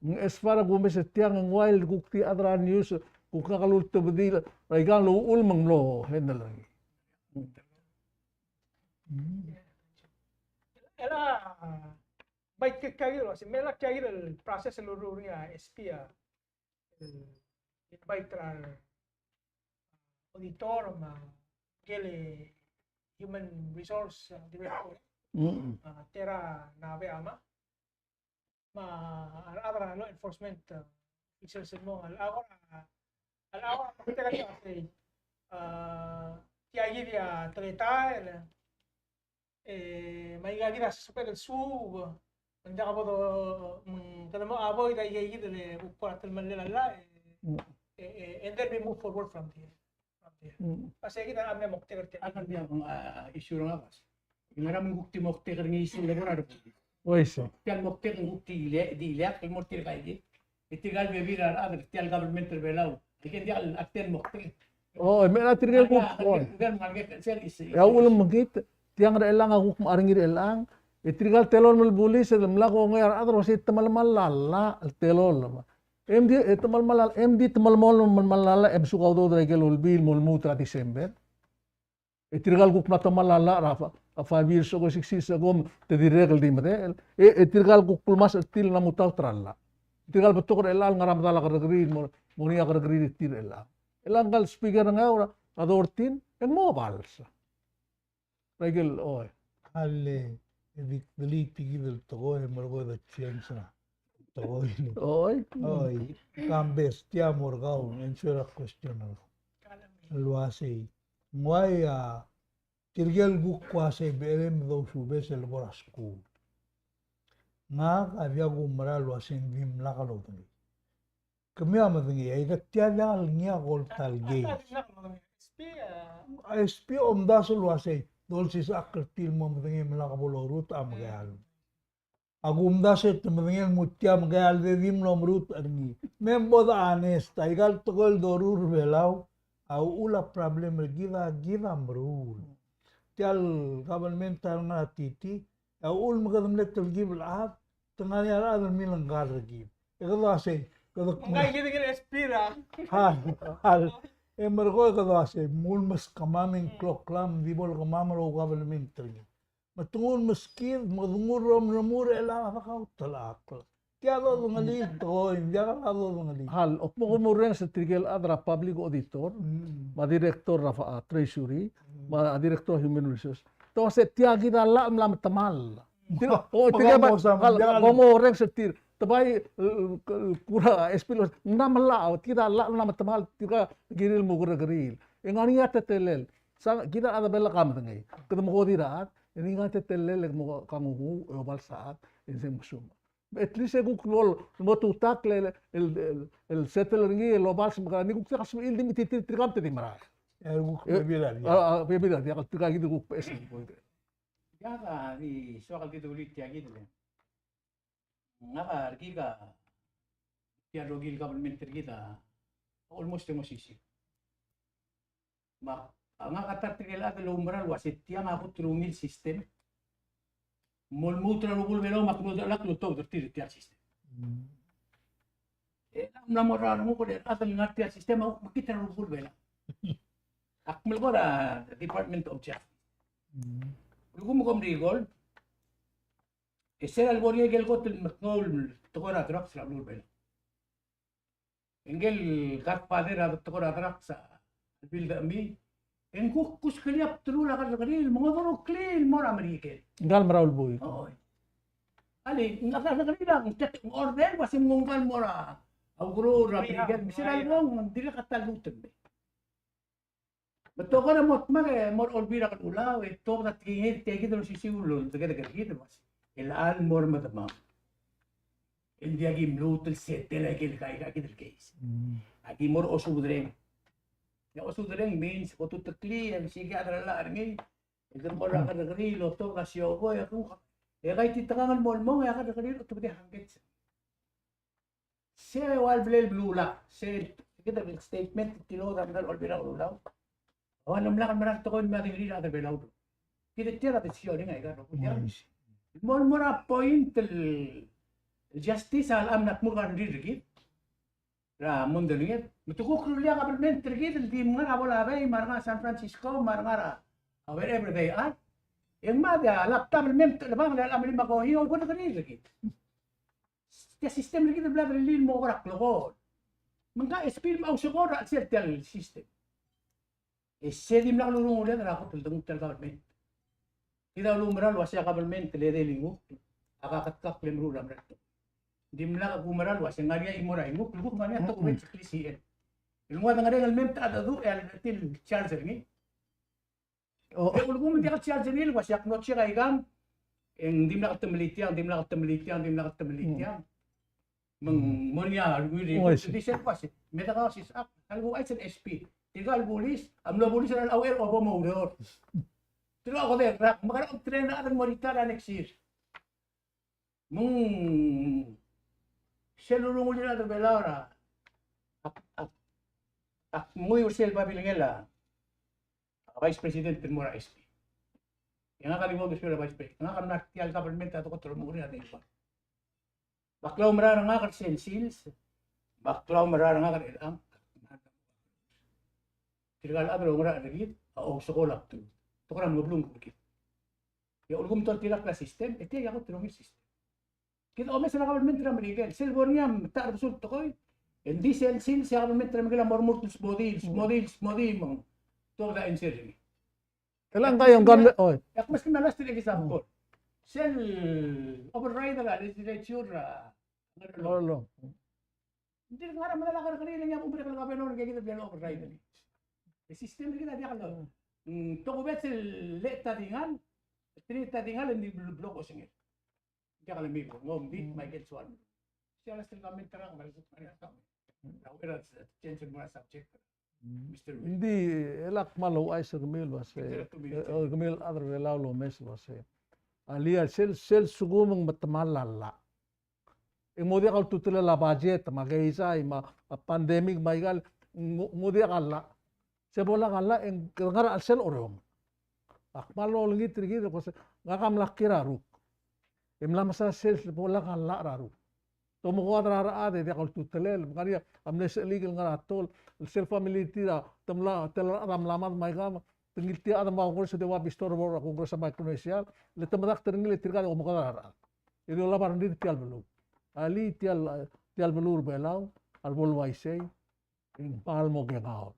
Ng as far a kumes er tiang, ng ua el kuk di chad er a news, kuk ngak a lultebedii er aika el uchul me ng mlo handle er ngii. Chelecha, bai tia kid el uase, me chelecha tia kid el process el loruul er ngii a S P a, el invite er a auditor me a ngike el human resource, uh, director. Mm. Uh, Tera Nabeama. Me a rechad er a law enforcement, uh, officers el mo, a rechad er a, a rechad er a, uh, tia kid a teletael, e, me aika kid a sebechel el suub, me ng diak bo do, mm, kede mo avoid aika kid el kuk kora telemellel a llach, e, e, e, and then we move forward from there. From there. Mm. Uase kid a mle moktek er tia. A kid a, a, issue er ngak a uase, ngera me ng kuk di moktek er ngii sel lebo er a Uaisei. Tia el moktek ng kuk di le-, di ileakl el mo er tirka el, e tirka el bebil er a rechad er tia el government er Belau. Aike ng diak el attend moktek. O, e me a tirka el kuk, o. E a ulemekngit, tiang er chelechang a kuk mechar er ngii er chelechang. E tirka el telolem el bulis, e mla kongei a rechad el uase te melemall a llach el telolem. E ng di, e te melemall a, e ng di te melemall, melemall a llach, e mesuk a udoud er aike el olbiil el mo lmuut er a December. E tirka el kuk mla te melemall a llach er a fa-, a five years ago, six years ago, me te dirrek el di medechel. E, e tirka el kuk kulmasech er tir el mla mo taut er a llach. Tirka el betok er chelechang el ngar er a medal a kerrekeriil, mo, mo er ngii a kerrekeriil er tir er chelechang. Chelechang ngka el speaker er a Ngeaur a thirteen, e ng mo obals. Aike el, oi. Alii, e di delete kid el tekoi, e merekong e de change er a tekoi. Oi. Oi, Kambes, tia mo er kau, answer a question er kau. El uasei, ng uai a, tirke el kuk uasei bechel me dousubes el bo er a skuul. Ngak a diak kumerang el uasei ng dimlak lodengei. Kemiu a medengei, aika tia diak el ngii a ko el ta el case. A S P a omdasu el uasei, dolsisechakl er tir el mo medengei me lak bo lorutech a mekeald. Ak omdasu e te medengei el mo tia mekeald e di mlo merutech er ngii. Me bo de honest, aika el tekoi el doruul er Belau, a uchul a problem er kid a kid a meruul. Tia el government a ngar er a T T, a uchul me kede mle telkib el chad, te ngar er ngii a rechad el milengkar er kid. E kede uasei, kede, me ng kai kid el S P er a. Ha, ha. E merekong e kede uasei, mul meskemam e ng kloklam, di bo lekemam er a government er ngii. Me te nguu el meskid, me te nguu el rom-, remur er chelechang a dekaut el chakl. Tia dodengelii el tekoi, ng diak a dodengelii. Hal, ak mo, mo orrenges er tirke el chad er a public auditor, mm, me a director er a, a, treasury, mm, me a director of human resource. Te uasei tia kid a llach el mla metemall. Tir, o, tirke el bai, hal, ak mo orrenges er tir. Te bai, e, e, kora S P el uasei, ng mla llach, tia kid a llach el mla metemall, tirka kirir el mo kerrekeriil. E ng ngar er ngii a teletelel. Sa, kid a chad er a Belau a medengei. Kede mo ko di rechad, e ng ngar er ngii a teletelel el mo kangukuu, e obals a chad, e ng se mesumech. At least e kuk bo el, mo tutakl el, el, el, el settle er ngii el obals me kede, ng kuk diak a sebechir el di metitir, tirka me te di merael. E kuk bebil a diak. A, a, bebil a diak, tirka kid el kuk beches el kuk. Diak a di soak el di dulii tia kid el. Ngak a rekik a, tia el rokui el government er kid a, almost e ng osisiu. Me a ngak a ta er tirke el chad el oumerang el uasei tiang a kot el ungil system. Mo lmuut er a rubekul Belau me ak ngodech el chad el oltobed er tir er tia el system. Mm. E ng mla mo er a renguk el chad el ngar tia el system a kuk mekngit er a rubekul Belau. Ak melekoi er a Department of Justice. Mm. Lsekum kom recall, e sel lebo er ngii a ikel kot el mekngeu el tekoi er a drugs er a beluu er a Belau. E ngike el godfather er a tekoi er a drugs a Bill Dechemii, e ng kuk kuskelii a bdelul a kerrekeriil el mengedecheduch el mo er a Merikel. Ngka el merael el buik. Oi. Alii, ngka el kerrekeriil a ng tek order el uasei ng ngka el mo er a ukeruul er a Merikel. Me sel lebo ng dirrek a ta el luut el mei. Me te kora mo dmak e mo er a Olbiil er a Kelulau, e te oba tekingir tia kid el osisiu el oldekedek er kid el uasei, el chad el mo er medemam el diak ki mluut el settle aike el, aike el case. Mm. Aki mo er a osoudereng. E a osoudereng means, otuteklii, e ng sel ki chad er a llach er ngii, e de mo er a kerrekeriil el otobed a siobai, e kuk, e kaititekangel el mo el mong, e a kerrekeriil a otobedii a hangkets. Se ua el blal beluulak, se kid a statement, tilobed a mla er a Olbiil er a Kelulau. Ua el mla er a mera el tekoi el mla er ngii a rechad er a Belau. Kid a tia el decision er ngii a ikang. Mo, mo er a point el justice a locha mla tmuu a rengrir er kid er a mondai er ngii. Me te kuk rullii a government er kid el di ngar er a Pohnpei, me a ngar er a San Francisco, me a ngar er a wherever they are. E ng mad e a laptop el mei me te chelebangel e a melim a kohi, e oukerrekeriil er kid. Tia system er kid el bla derellii el mo kora klekool. Me ngka S P el mo ousekool er a chelsel tia el system. E se dimlak lurunguled er a kot el denguu tia el government. Kid a uluumerang el uasei a government el edei el ngukl a kaketkakl e meruul a mera el tekoi. Dimlak kumerang el uasei ng ngar er ngii a chimo er a ngukl, el kuk ngar er ngii a tokubets el klisichel. El nguu a dengerenger el mei me te cheldecheduch e a lebetil charge er ngii. Oh. E ulekum ng diak el charge er ngii el uasei ak mlo check a ikang, e ng dimlak te melitiang, dimlak te melitiang, dimlak te melitiang. Me ng mo er ngii a rengrir. Oh, I see. Di sel uasei, me de kausisechakl, a lekuchais el S P. Tirka el bulis a mlo bulis er a uchei er a obo me a ureor. Tirka a okedei el rak, me kede train a chad el mo retire er a next year. Me ng sel lurungulel a rechad er a Belau er a, ak, ak, ak menguiu er sel babilngel a a Vice President el mo er a S P. E ngak a di mo er a Vice President. Ngak a mla er tia el government a dekot el mo er a Belau. Ak klaumerang er ngak er sel sils, me ak klaumerang er ngak er chelechang. Tirka el chad el oungerachel er kid a ousekool a bdelul. Te kora mlo blung er kid. E a ulekum te oltirakl a system, e tia a kot el ongil system. Kid a omes er a government er a Merikel, sel bo er ngii a metacherbesul tekoi, e ng di sel sils e a government er a Merikel a mo remurt el smodii, smodii, smodii me ng tuobed a answer er ngii. Elang ka iong government, oi. Ak meskemiu a last example. Sel override er a legislature er a Ngerchelong. Ngerchelong. Ng dirk ngar er a medal a kerrekeriil e ng diak a umerek el governor er ngii, kid a bla el override er ngii. E system er kid a diak el, mm, tokubets el lechub a dingal, tir a dingal e ng di blo-, block osengel. Diak el mei, ng omdit, mm, Michael Suan. Sia last el comment er ngak, me a last el comment. Ng di, el ak kmal ouchais er kemiu el uasei, e, kemiu el chad er a Belau el omes el uasei, a lii a sel, sel sekum ng metemall a llach, e ng mo diak a ultutelel a budget, me a keizai, me a pandemic, me aikal, ng mo, ng mo diak a llach. Se bo lak a llach e ng ngar er a chelsel a oreomel. Ak kmal olengit er kid el kmo se, ngak a mla kiei er a ruk e mla mesa sel bo lak a llach er a ruk. Te omekoad er a rechad e diak a ultutelel, me ng ngar er ngii a mle sechelil el ngar er a tol, el sel family er tir a te mla, te mla, a mla mad me aika, me te ngiltii a chad me a Congress e di ua bistro er a Congress er a Micronesia, le te medakt er ngii le tirka a di omekoad er a rechad. E di olab a rengrir er tia el beluu. A lii tia el, tia el beluu er a Belau a lebo el uaisei, e ng kmal mo kengaol.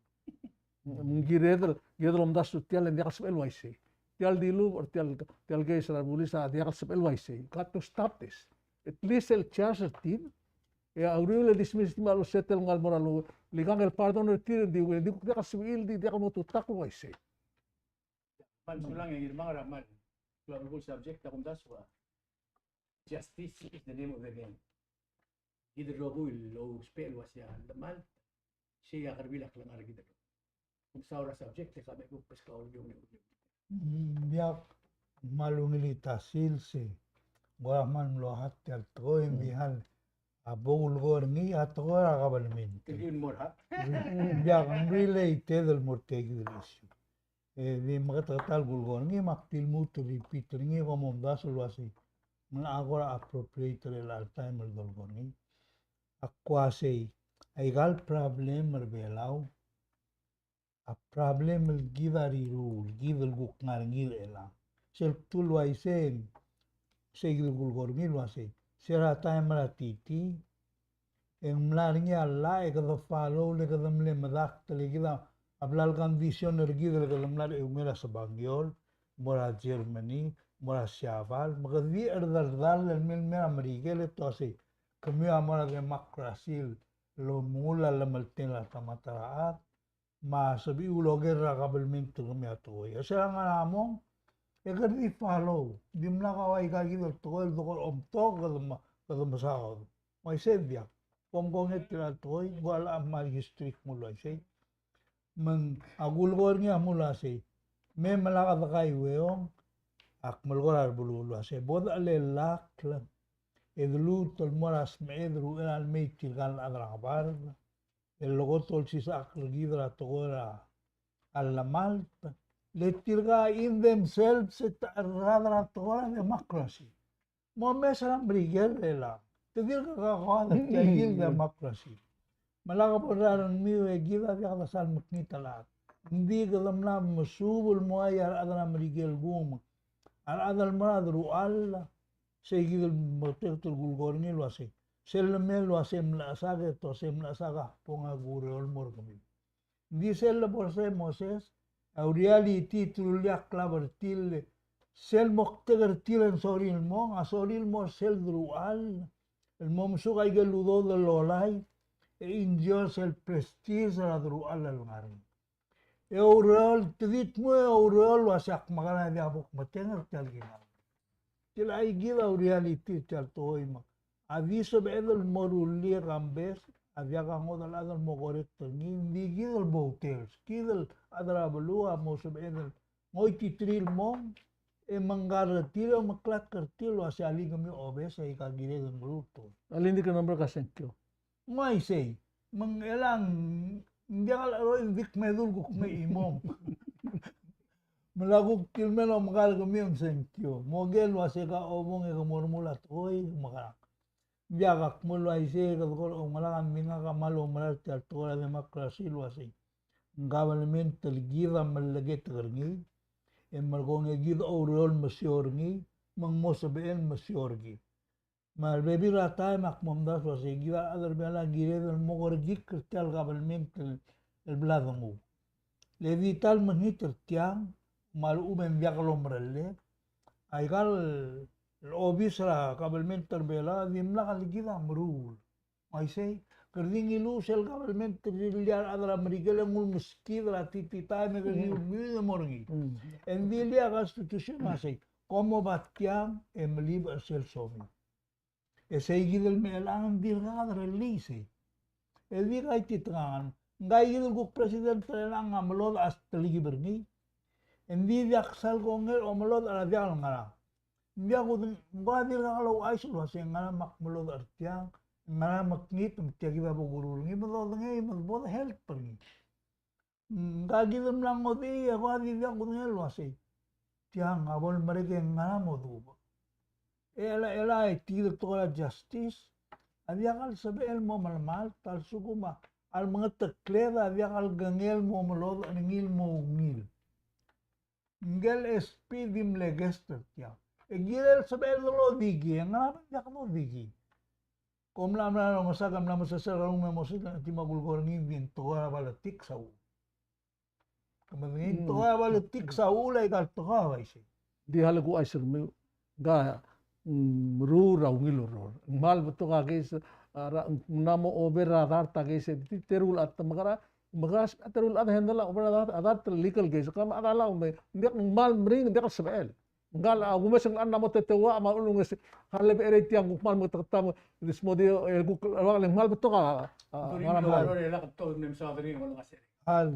Ng kired el, kired el omdasu tia el, ng diak el sebechel uaisei. Tia el dilubech er tia el, tia el keis er a rebulis a diak el sebechel uaisei. Got to stop this. At least el charge er tir, e a uriul el dismiss er tir me a lsetel el ngar er a mo er a lu, el ikang el pardon er tir, ng di, ng di kuk diak el sebechir, di diak el mo tutakl el uaisei. Kmal sulang e Ngirmang er a kmal, kmal subject a kumdasu a Justice is the name of the game. Kid el rokui el ousbech el uasei a lemalt, sei a kerbil a klengar er kid el rokui. Kuk saul er a subject e ka me kuk beskau el ungil. Mm, ng diak, kmal ungil a ta el sils e ng kora kmal mlo hard tia el tekoi, mm, me a bo kulekoi er ngii a tekoi er a kabelment. Tia el mo er a hard. Ng diak, ng related el mo er tia kid el issue. E di meketeketang el kulekoi er ngii, me ak di lmuut el repeat er ngii, kom omdasu el uasei ng locha kora appropriate er chelecha el taem el dolekoi er ngii. Ak uasei, aika el problem er a Belau a problem el kid a riruul, kid el kuk ngar er ngii er chelechang. Sel kdu el uaisei, sei kid el kulekoi er ngii el uasei, se er a taem er a T T, e ng mla er ngii a llach e kede follow le kede mle medakt le kid a bla el condition er kid le kede mla er a eungel er a Sebangiol, mo er a Germany, mo er a Siabal, me kede di cherdecherdall el mei el mei er a Merikel e te uasei, kemiu a mo er a democracy el omengull a llemeltengat a ta me a ta er a chad, me a sebechiu el oker er a kabelment er kemiu a tekoi. E se er a ngar er a mong, E kede di follow, dimlak a ua ika kid el tekoi el deko el omtok, kede me, kede mesaod. Me uaisei e diak. Kom kongei er tia el tekoi, ng ua locha kmal history el kmo uaisei. Me ng, a kulekoi er ngii a kmo uaisei. Me melak a dekaiueong, ak melekoi er a rebeluu el uaisei. Bo dechelellakl, e de luut el mo er a smecher er a uchei er a lemei tirka el chad er a ngebard el lekot olsisechakl er kid er a tekoi er a llemalt. Le tirka in themselves e te cherrad er a tekoi er a democracy. Mo mes er a Merikel el a. Te dirk kakoad er tia el democracy. Me lak bo er a rengmiu e kid a diak de sal mekngit el chad. Ng di kede mla mesuub el mo ua a rechad er a Merikel el kmo a rechad el mo er a deruchall. Sei kid el meketeket el kulekoi er ngii el uasei. Sel lemei el uasei mlechesakl e te uasei mlechesakl a kbong a kureor el mo er kemiu. Ng di sel lebo er sei Moses, a reality te rullii a klab er tir, sel moktek er tir e ng sorir el mong, a sorir el mo er sel deruchall, el mo mesuk aike el udoud el lolai, e enjoy sel prestige er a deruchall el ngar er ngii. E oureor, te di dmu e oureor el uasei ak mekerang e diak bo kmetengel er tia el kinam. Tia el aikid a reality er tia el tekoi me a di sebeched el mo rullii e kambes, a diak a ngodech el chad el mo correct er ngii, ng di kid el voters, kid el chad er a beluu a mo sebeched el ngoititerir el mong, e mengkar er tir e omeklatk er tir el uasei alii kemiu a obes e aika kirek el meruul. Alii, ng di ke number er a sengkio. Ng uaisei, me ng chelechang, ng diak el cheroid, ng di kmedu el kuk mei chimong. Me lak kuk tir el mei el omekar kemiu e ng sengkio. Mo ker el uasei ka obong e ke mo remuul a tekoi, mekerang. Ng diak a kmo el uaisei, kede kora oungerang, ng di ngak a kmal oumera er tia el tekoi er a democracy el uasei. Ng government el kid a meleketek er ngii, e merekong e kid a oureor el mesiou er ngii, me ng mo sebechel el mesiou er kid. Me a rebebil er a taem ak momdasu el uasei kid a rechad er a Belau a kired el mo kerekikl er tia el government el, el bla denguu. Le di ta el mekngit er tiang, me a lechub e ng diak lomerellel. Aika el obis er a government er a Belau a dimlak el kid a meruul. Me uaisei, kede di ngiluu sel government el rirellii a rechad er a Merikel e ng ulemeskid er a tititaem e kede di ulemiu e mo er ngii. E ng di le a constitution a sei, kom oba tiang e melibech er sel somiu. E sei kid el me chelechang ng dirkak derellii sei. E di kaititekangel, ngka kid el kuk president er chelechang a melodech a telkib er ngii. E ng di diak sal kongei el omelodech er a diak el ngerang. Ng diak kudengei, ng ko a dirkak louchais el uasei ngera me ak melodech er tiang, ngera me kngit, me tia kid a bo kuruul er ngii, me dodengei, me bo de help er ngii. Ngka kid el mla ngodechii, e ko a di diak kudengei el uasei tiang a bo lemerek e ngera mo dubech. E chelecha, chelecha e tia el tekoi er a justice a diak el sebechel el mo melemalt, a lsekum a lemengetekled a diak el kengei el mo melodech er ngii el mo ungil. Ngike el S P di mle guest er tiang. E kirel sebechel el dodikii, e ngera me ng diak dodikii. Kom mla mera el omes a, kom mla mesesei er a rengum e mo sel, e te mo kulekoi er ngii, ng di ng tekoi er a politics a uchul. Ke medengei, ng tekoi er a politics a uchul, aika el tekoi a uaisei. Di a lekuchais er kemiu, ng, mm, meruul er a ungil el ureor. Ng kmal betok a case, a, er a, ng mla mo over er a dart a case, e di teru el chad, te mekera, mekera, teru el chad handle a over er a dart, a dart el legal case. Kemam a chad a lau me, ng diak, ng kmal meringel, ng diak el sebechel. Ngka el, a, kumes el ngar er a mo teteua, me a ulunges, a lebo er tiang kuk kmal meketeketang, e di smodii, e kuk, e kmal betok a, a, ngar er a mo. Al,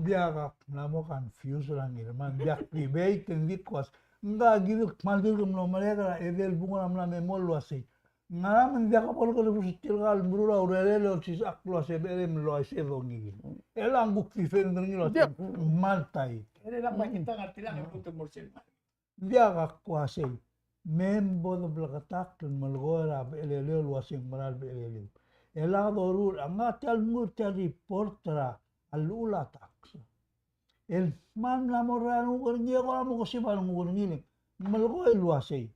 diak a mla mo confuse er a ngii, me ng diak debate, e ng di kuas. Ngka kid el kmal dirk mlo merek er a edei el bung er a mla me mo el uasei. Ngera me ng diak bo lekerebus er tirka el meruul a urerel e olsisechakl el uasei becherei me ng uaisei e dongiil. E chelechang kuk defend er ngii el uasei. Diak. Kmal tight. Diak a kuasei. Me bo de bleketakl el melekoi er a becheleleu el uasei ng mera el becheleleu. E lak doruul, a ngak tia el mngur tia el report er a llechul a tax. El kmal mla mo er a renguk er ngii e kora mo kesib a renguk er ngii le ng melekoi el uasei.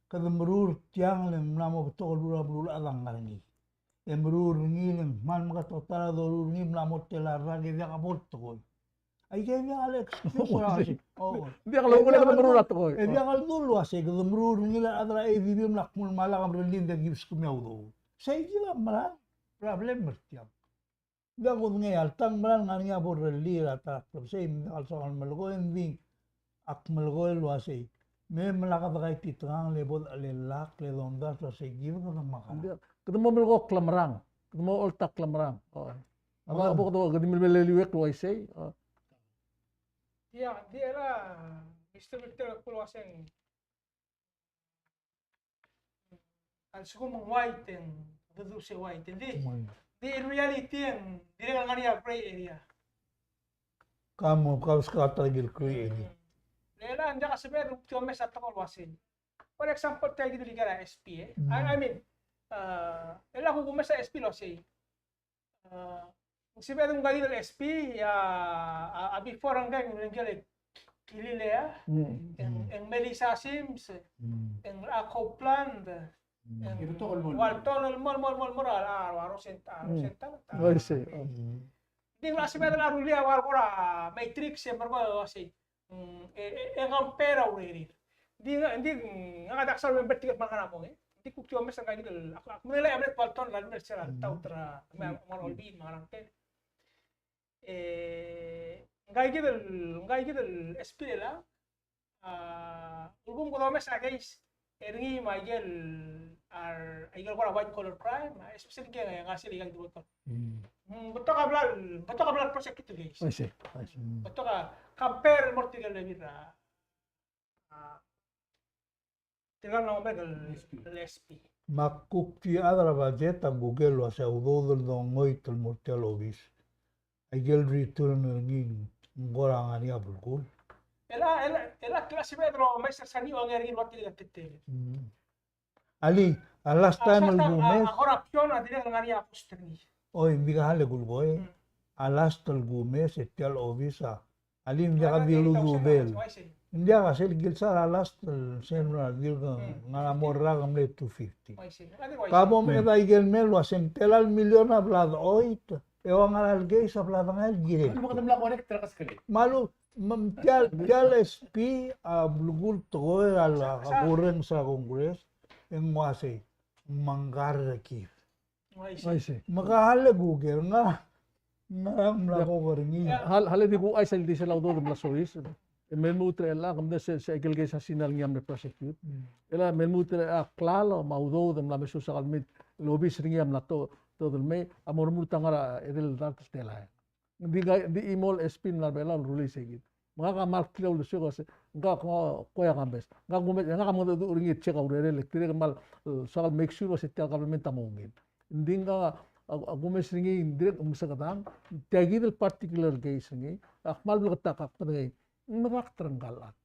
Kede meruul er tiang le ng mla mo betok el ruul a beluulechad a ngar er ngii. E meruul er ngii le ng kmal meketeket a doruul er ngii, mla mo tela el rak e diak bo el tekoi. Aike diak el excuse er a uasei. Diak el, e diak el meruul a tekoi. E diak el dul uasei, kede meruul er ngii le a rechad er a A D B me lak kmo ng mla lak merellii, ng diak kibeskemiu a udoud. Sei kid a mera el problem er tiang. Diak kudengei, alta ng mera el ngar er ngii a bo lerellii er a ta er a klebesei, me ng diak el soak el melekoi, e ng di ak melekoi el uasei, me mla kede kaititekangel e bo dechelellakl e domdasu el uasei kid kede mekerang. Kede mo melekoi a klemerang. Kede mo oltak a klemerang. O. A bo, a bo kede, kede melmeleliuekl el uaisei. O. Ia, di el a, Mister Victor, ak kuk uaseng a lsekum ng uaiteng, dedu se uaiteng. Di, di in reality e ng dirrek el ngar er ngii a gray area. Ka mo, ka beskak a ta er a gray area. Mm. Le a, ng diak a sebeched el kuk di omes a tekoi el uasei. For example, tia kid el ikel a S P, e. I, I mean, uh, el a kuk omes a S P el uasei. A, ng sebeched el ngka kid el S P, a, a, a before ngka e ng, ngka el Kililea, e ng, e ng Melissa Sims, e ng a Copeland, e ng Walton el mo, mo, mo, mo, a, a, a Rosen-, a Rosenthal, a. Oi, sei. Ng di ng sebeched el rullii a ua kora matrix e merekong el uasei. Mm, e, e, e compare a urerir. Di, di, ngak a diak sal remember tirke el kmal ngar er a mong, e. Di kuk di omes a ngka kid el, ak, ak medengei a mle Walton el mle sel a taut er a, me a, me a Olbiil me a ngerang ker. E, ngka kid el, ngka kid el S P el a, a, ulekum kede omes a case er ngii me a ikel, a, ikel kora white collar crime, especially ngii a, ngii a sel ikang di white collar. Mm. Mm, betok a bla, betok a bla prosecute case. I see, I see. Mm. Betok a compare el mo er tirke el bebil er a, a, tirke el mla mo merek el S P. Me a kuk di chad er a budget a kuk el uasei a udoud el dongoit el mo er tia el obis. Aikel return er ngii ng kora ngar er ngii a belkul. El a, el a, el a, el a sebeched el omes er sel ngii a ongei er ngii el ua tirke el tetel. Mm. Alii, a last time el kumes. A, a corruption a dirrek el ngar er ngii a cost er ngii. Oi, ng di ka el kulekoi. Mm. A last el kumes e tia el obis a. Alii, ng diak di el ududel. Ng diak a sel kilsa a last el sel a dirk ngar er a mo er a rak el mle two fifty. Ka bo mechedii aikel mei el uasei ng tela el million a bla doit. E ua ngar er a case a bla dengai el kirel. Me a lechub, me tia, tia el S P a belkul tekoi er a kurrenges er a Congress, e ng uasei, me ng kar er kid. I see. Me ka hale kuker, ngera, ngera ng mla kuk er ngii. Hal-, hale di kuchais el di sel a udoud el mla soiseb. E me lmuut er chelechang, me ng di sel, sel aikel case a Sina el ngii a mle prosecute. Mm. E le me lmuut er chelechang a klalo me a udoud el mla mesuub a kabelment el obis er ngii a mla to-, todel mei, a mo remurt a ngar er a edei el dark el telael. Ng di, ng di chimo el S P el mla er a Belau el rullii sei kid. Me ngak a kmal klou el uldesuek el uasei, ngak a kmo, kmo a kambes. Ngak a kumes, ngak a mengedecheduch er ngii el check a urerel, e dirrek el kmal, e, soak el make sure el uasei tia el kabelment a mo ungil. Ng di ngak a, a, a kumes er ngii, ng dirrek el mesekedang, tia kid el particular case er ngii, a kmal bleketakl a kmo ngii, ng medakt er ngka el chad.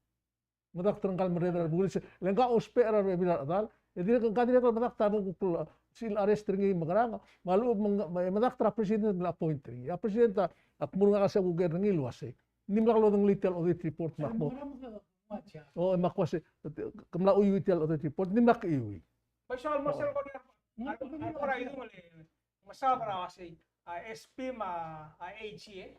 Medakt er ngka el merreder er a bulis, le ngka a ousbech er a rebebil er a rechedal, e dirrek, ngka dirrek el medakt a bo kuk sel arrest er ngii me ngerang, me a lechub me ng, me medakt er a president el appoint er ngii. A president a, a kmo er ngak a se kuker er ngii el uasei. Ng dimlak lodengelii tia el audit report me a kmo. O, me a kmo uasei, ke mla chuiuii tia el audit report, ng dimlak chuiuii. Bai soal mo sel kora, kora idung le, me soal kora uasei, a S P me a AG, e.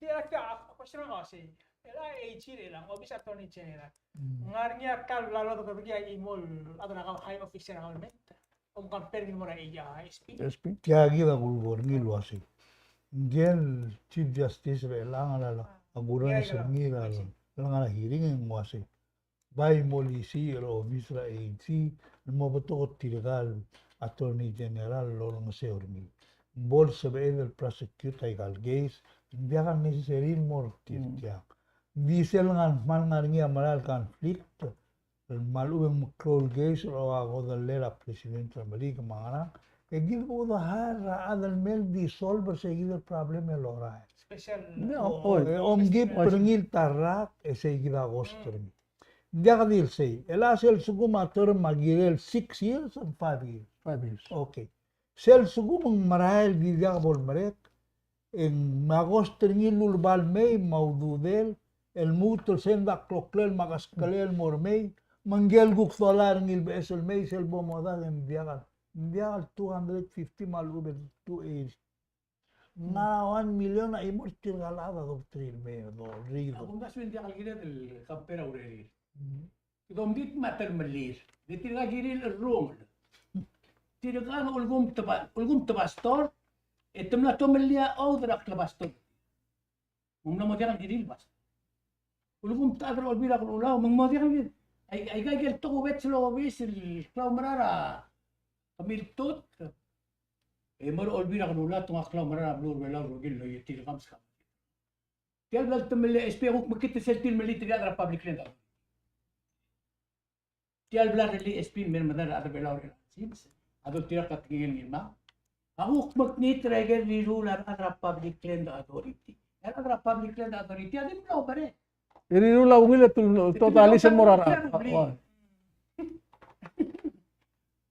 Di a, a, a question a uasei, el AG er chelechang, obis Attorney General. Mm. Ng ngar er ngii a ta el lalo de kebekii a chimo el chad er a high officer er a government. Om compare er ngii el mo er a S P. S P. Tia kid a kulekoi er ngii el uasei. Ngii el Chief Justice er chelechang a, a, a kurrenges er ngii er a, a ngar er a hearing e ng uasei. Bai molisiich er a obis er a AG el mo betok tirka el Attorney General el olengeseu er ngii. Ng bo el sebeched el prosecute aika el case, ng diak a necessary el mo er tir tiang. Ng di sel ngar, kmal ngar er ngii a mera el conflict, el me a lechub e ng meklou el case el okodellel a president er a Merikel me a ngerang, e kid bo de hire er a chad el mei el di solve er sei kid el problem el orael. Special. No, o, oi. E omkib er ngii el ta el rak, e sei kid a cost er ngii. Ng diak di el sei. E le sel lsekum a term a kirel six years and five years. Five years. Okay. Sel lsekum ng merael di diak bo lemerek, e ng mla cost er ngii el uleba el mei me a ududel, el lmuut el send a kloklel me a keskelel el mo er mei, me ngike el kuk dolai er ngii el beches el mei, sel bo modak e ng diak el, ng diak el two hundred fifty me a lechub e two eighty. Ng ngar er a one million a chimo er tirka el chad a dobterir el mei, do, rir. A kumdasu e ng diak el kired el compare a urerir. Mm. Kede omdit me a telemellel. Di tirka el kirir el cherrungel. Tirka el ulekum te ba-, ulekum te pastor, e te mla tomellii a oath er a klebastor. Me ng mla mo diak el kirir el pastor. Ulekum ta chad er a Olbiil er a Kelulau, me ng mo diak el, ai, ai, aika el tokubets el obis el klaumerang er a kemiu el tut, e mo er a Olbiil er a Kelulau, te ngak a klaumerang er a beluu er a Belau el rokir el oitii el kamsk. Tia el bla el temellel a S P a kuk mekngit er sel tir el melilt er a chad er a public land. Tia el bla el rellii a S P el me medal a rechad er a Belau er a sils a doltirakl a tekingel ngii me a kuk mekngit er a ikel rirruul a rechad er a Public Land Authority. A rechad er a Public Land Authority a di mlo operate. E rirruul a ungil e te, te, totally sel mo er a rechad.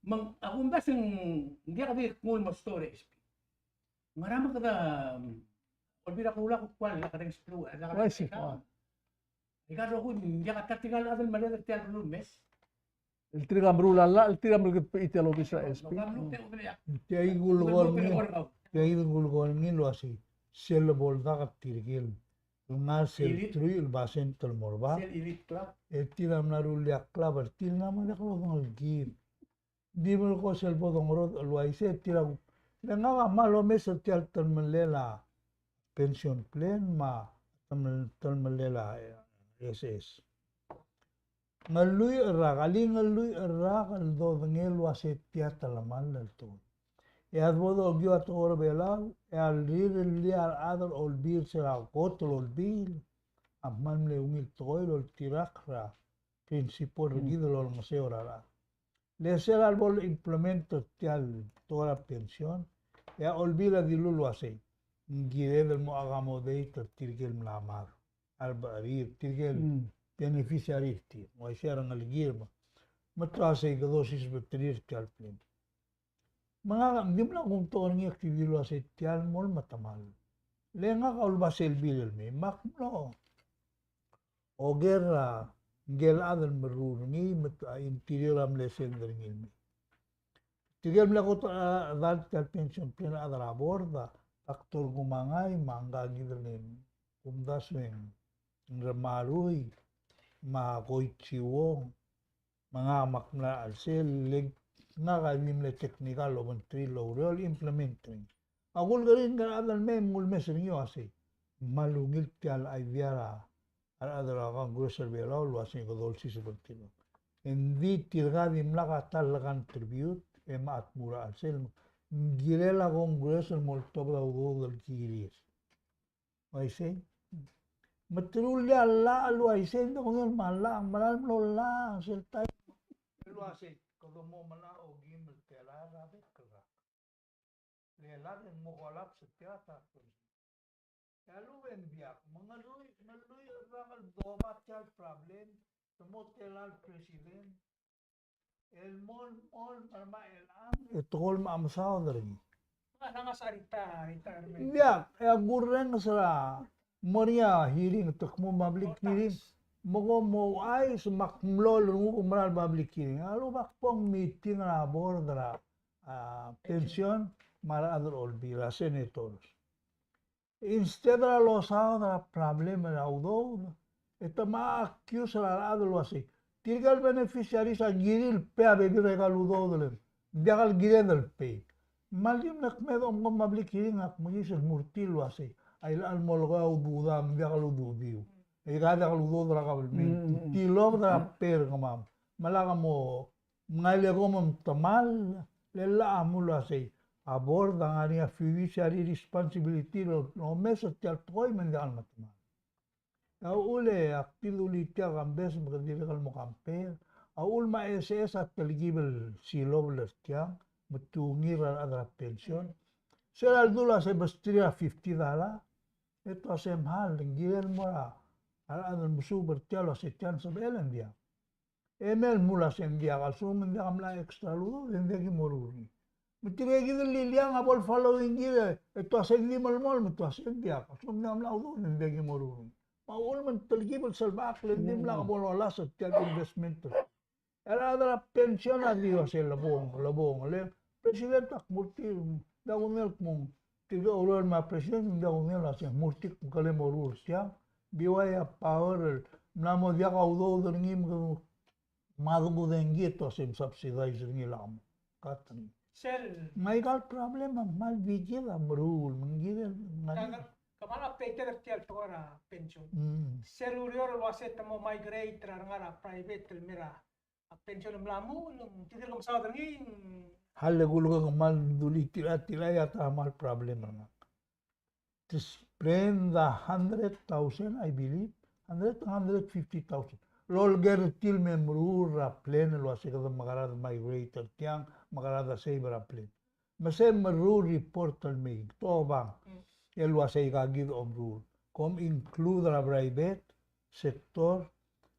Me ng, a kumdasu e ng diak di knguu el mo story a S P. Ngera me kede, um, Olbiil er a Kelulau a kuk kmal lak a reng splu, lak a reng splu. Ika el rokui, ng diak a ta tirka el chad el merreder er tia el beluu el mes. El tirka el meruul a llach, el tirka el melekedebechii tia el obis er a S P. Tia el kulekoi er ngii, tia el kulekoi er ngii el uasei, sel lebo el dak er tirke el ngar sel truich el basent el mo er bab. E tir a mla rullii a klab er tir, ng mla diak lodengelkid. Di melekoi sel bo dongerodech el uaisei, tir a kuk. Le ngak a kmal omes er tia el telemellel a pension plan me a temel-, telemellel a, eh, S S. Ng lluich el rak, a le ng lluich el rak el dodengei el uasei tia telemall el tekoi. E a debo dokiu a tekoi er a Belau, e a rirellii a rechad er a Olbiil, se er a kot el Olbiil a kmal mle ungil tekoi el oltirakl er a principle er kid el olengeseu er a rechad. Le sel lebo el implement er tia el tekoi er a pension, e a Olbiil a dilu el uasei, ng kired el mo accommodate er tirke el mla mad, a rebecherir, tirke el beneficiary er tir, uaisei a rengelekir me, me te uasei kede osiseb er tir er tia el plan. Me ngak a di mla kumtok er ngii e ak di dilu el uasei tia el mo metemall. Le ngak a ulebasei el bill el mei, me ak mlo oker er a ngike el chad el meruul er ngii, me a Interior a mle send er ngii el mei. Tirke el mle kot el chedal tia el pension plan, chad er a board, a Doctor Kumangai, me ngka kid el kumdasu e ng Remarui, me a Koichi Wong, me ngak me ak mla er a chelsel, le ngak a di mle technical el obengterir el oureor el implement er ngii. A kulekoi er ngii, ngka el chad el mei me ng ulemes er ngii el uasei, me a ungil tia el idea er a a rechad er a Congress er a Belau el uasei kede olsiseb er tir. Engdi tirka a dimlak a ta el contribute, e me a tmuu er a chelsel, ng kirel a Congress el mo oltobed a udoud el kirir. Uaisei. Me te rullii a llach el uaisei, ng di kongei el me a llach, ng mera el mlo llach sel taem el uasei, kede mo melai a okeim el telael er a bek el rak. Le lak e ng mo collapse tia el taem. E a lechub e ng diak, me ng lluich, me ng lluich el rak el doba tia el problem, te mo tela el president el mo, mo, mo er a chelecha el, e te kol me a mesaod er ngii. Ng ngasech a retire, retirement. Ng diak, e a kurrenges er a mo er ngii a hearing, te kmo public hearing. Me kom ouchais me ak mlo er ngii el kuk mera el public hearing. A lechub ak bo meeting er a board er a, a, pension, me a rechad er a Olbiil, a senators. Instead er a losaod er a problem er a udoud, e te me accuse er a rechad el uasei, tirke el beneficiaries a kirir el pay a bebil er aika el udoud el ng diak el kired el pay. Me a ldi mle kmeed e kom public hearing a kmekiis el mo er tir el uasei, a ilecha el mo lekoi a udoud a me ng diak el ududiu. Aika a diak el udoud er a kabelment. Tilobed er a pay er kemam. Me lak mo mngai el kom metemall, le llach a mle uasei, a board a ngar er ngii a fiduciary responsibility el omes er tia el tekoi me ng diak el metemall. A uchul e ak di dulii tia el kambes me ke dirrek el mo compare. A uchul me a S S a telkib el silobel er tiang, me te ungil er a rechad er a pension. Sel ledu el uasei besterir a fifty dollar, e te uasei mechal, ng kirel mo er a rechad el mesuub er tia el uasei tia ng sebechel e ng diak. E me lmuul a se ng diak, a lsekum ng diak a mla extra el udoud, e ng diak ki mo ruul er ngii. Me tirke kid el liliang a bo le following kid, e te uasei ng di melemolem, me te uasei ng diak, a lsekum ng diak a mla udoud, e ng diak ki mo ruul er ngii. Me a uchul me ng telkib el selbechakl e ng dimlak bo lolasem tia el investment. E a rechad er a pension a di uasei lebong, lebong, le president a kmo er tir, ng diak kudengei el kmo ng tirke el oureor me a president, ng diak kudengei el uasei ng mo er tir me kele mo ruul er tiang. Be why a power el mla mo diak a udoud er ngii me kede, me kede kudengei e te uasei ng subsidize er ngii el kmo. Cut er ngii. Sel. Me aika el problem a kmal di kid a meruul, me ng kirel ngar er ngii. Kmal updated er tia el tekoi er a pension. Mm. Sel ureor el uase te mo migrate er a rengar er a private el mei er a pension el mla muchel, ng di dirk mesaod er ngii. Hale kulekoi, kmal dulii tia, tia a ta kmal problem er ngak. Te spend a hundred thousand, I believe, hundred, hundred fifty thousand. Lolekoi er tir el me meruul er a plan el uase kede mekerang e migrate er tiang, mekerang e save er a plan. Me se meruul report el mei, tobang. Mm. El uase aika kid a omeruul. Kom include er a private sector,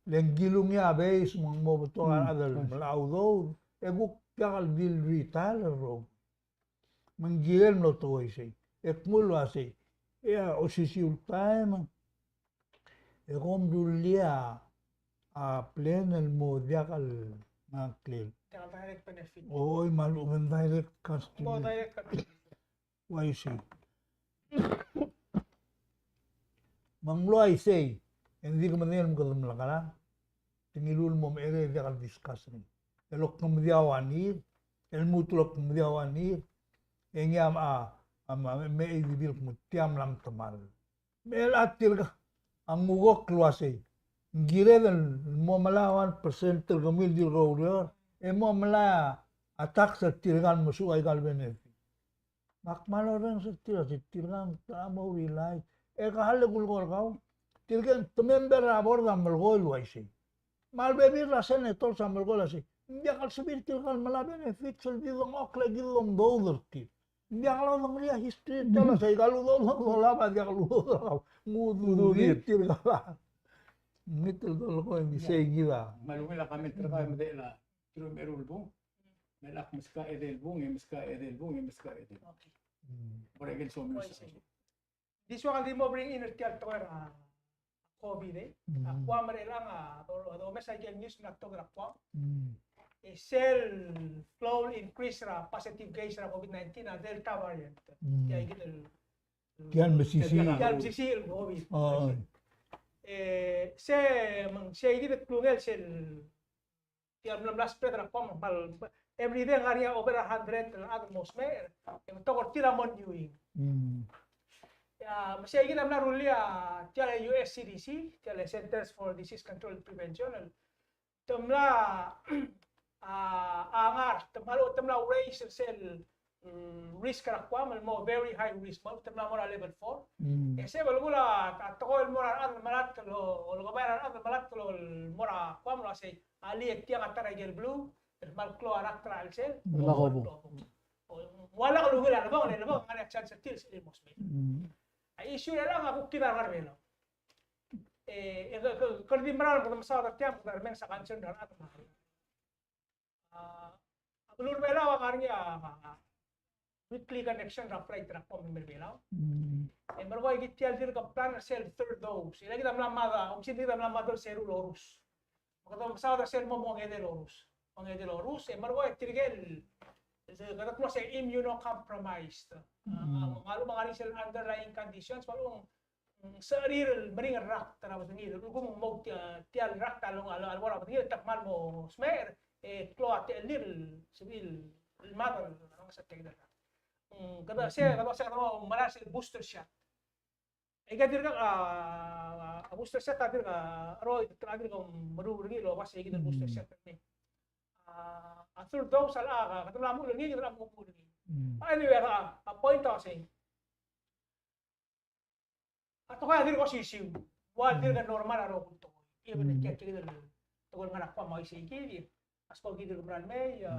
le ng kilungii a base me ng mo betok a rechad el mla udoud, e kuk diak el di retire el rokui. Me ng kirel mlo tekoi sei. E kmo el uasei, e a osisiu el taem e kom rullii a plan el mo diak el ngar er ngii. Diak el direct benefit. Oi, me a lechub e ng direct contribution. Mo direct contribution. Uaisei. Me ng mlo uaisei, e ng di ke medengei el kede mla ngerang, te ngiluu el mo mechei e diak el discuss er ngii. El okengmediau a need, el lmuut el okengmediau a need, e ngii a, a, a, me, me, e di bil kmo tia mla metemall. Me chelecha tirka a ngukok el uasei, ng kired el mo melai a one percent el kemiu el dirk oureor, e mo melai a tax er tirka el mesuub aika el benefit. Me ak kmal orrenges er tir, se tirka ng techa mo rely. E ke hale kulekoi er kau, tirke te member er a board a melekoi el uaisei. Me a lebebil er a senators a melekoi el uasei. Ng diak el sebechir tirka el melai a benefits el di dengchokl e kid el omdoud er tir. Ng diak lodengelii a history er tia el uasei aika el udoud el dolab a diak el udoud er kau. Ng ududir tirka el. Ngii el dolekoi e sei kid a. Me a ungil a comment er kau e medechel a tirke el meruul el bung. Me lak meskau a edei el bung, e meskau a edei el bung, e meskau a edei el bung. Okay. Mm. Ua ikel somiu el soak. Di soak el di mo bring in er tia el tekoi er a COVID, e. Mm. A Guam er chelechang a do, domes a ikel news el mla betok er a Guam. Mm. E sel flow el increase er a positive case er a COVID nineteen a Delta variant. Mm. Tia ikid el, tia el mesisiich. Tia el mesisiich el COVID. Oh. E se, me ng se ikid el klungel sel tia el mla, mla spread er a Guam, me ng kmal, every day ng ngar er ngii a over a hundred el chad el mo smecher, e ng betok er tir a mo newing. Mm. Ia, me sei kid a mla rullii a tia el U S C D C, tia el Centers for Disease Control and Prevention, el te mla, a, a ngar, te mla, te mla raise er sel mm, risk er a Guam el mo very high risk, me te mla mo er a level four. Mm. E se belkul a, a tekoi el mo er a rechad el melatk el, o, olekebai er a rechad el melatk el, el mo er a Guam el uasei, a liek tiang a ta er a ikel beluu, el kmal klou a rakt er a chelsel. Ng lak obong. O, ng ua lak el ungil a lebong, le lebong, ng ngar er ngii a chance er tir el mo smecher. Mm. A issue er chelechang a kuk kid a ngar er a Belau. E, e, ke, ke, kede di mera el kede mesaod er tiang, kede remenges a concern er a rechad el melatk. A, a beluu er a Belau a ngar er ngii a, a, a weekly connection er a flight er a Guam el mei er a Belau. Mm. E merekong e kid tia el dirk plan er sel third dose. E le kid a mla mad, oumesingd kid a mla mad er sel eru el orus. Me kede mesaod er sel mo mongedei el orus. Mongedei el orus, e merekong e tirke el, el, kede kmo se immunocompromised. A, a, mm, me a lechub me ng ngar er ngii sel underlying conditions, me a lechub ng mm, secherir el meringel el rakt er a bedengir. Lsekum ng mo tia, tia el rakt a lo, a lo, a lebo er a bedengir, te kmal mo smecher, e klou a techellir el sebechir el mad el ngesechel tia kid el rakt. Mm, kede se, kede se, kede mo melai er sel booster shot. Aika dirk a, a booster shot a dirk a, a ro, a dirk a meruul er ngii el oba se kid el booster shot er ngii. A, a third dose a, a, kede mla muchel er ngii, kede mla muchel er ngii. Mm. Anyway, a, a point a sei. A tekoi a dirk osisiu. Ua dirk a normal a rokui el tekoi. Even tia kid el tekoi el ngar er a Guam a uaisei kid. A skoki dirk mera el mei, a,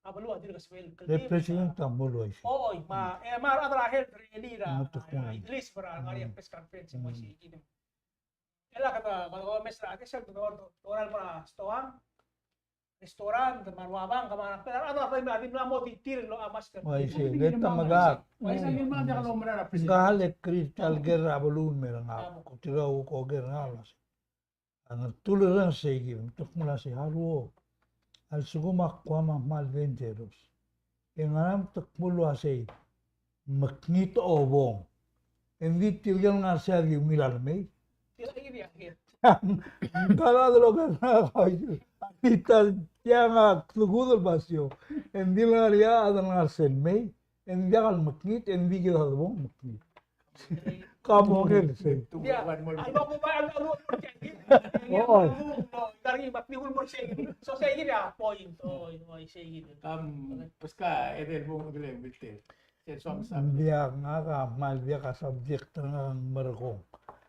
a beluu a dirk sebechel el kldibel. E president a mo uaisei. Oi, me a, e me a rechad er a health really er a, at least er a ngar er ngii a press conference, me uaisei kid. E le kede, kede omes er a, kede sel, kede, kede oral er a stoang. Restaurant, me a rua bank, me a rechad a di mla mo di tir el locha mask. Uaisei, le te medakt. Uaisei, ng kmal kritikal ker a beluu el mei er ngak, ko tirka a ko ker er ngak el uasei. A ngertul er ngii sei kid, me te kmo el uasei, a ruo. A lsekum a Guam a kmal dangerous. E ngera me te kmo el uasei, mekngit a obong. E ng di tirke el ngar sei a di ungil a lemei. Ng kora di loker er ngak a uaisei. A di ta tiang a kdekudel el basio. E ng di ngar er ngii a chad el ngar sei el mei. E ng diak el mekngit, e ng di kid a debong mekngit. Ka mongel sei. Ng diak, ngak a kmal diak a subject er ngak a merekong.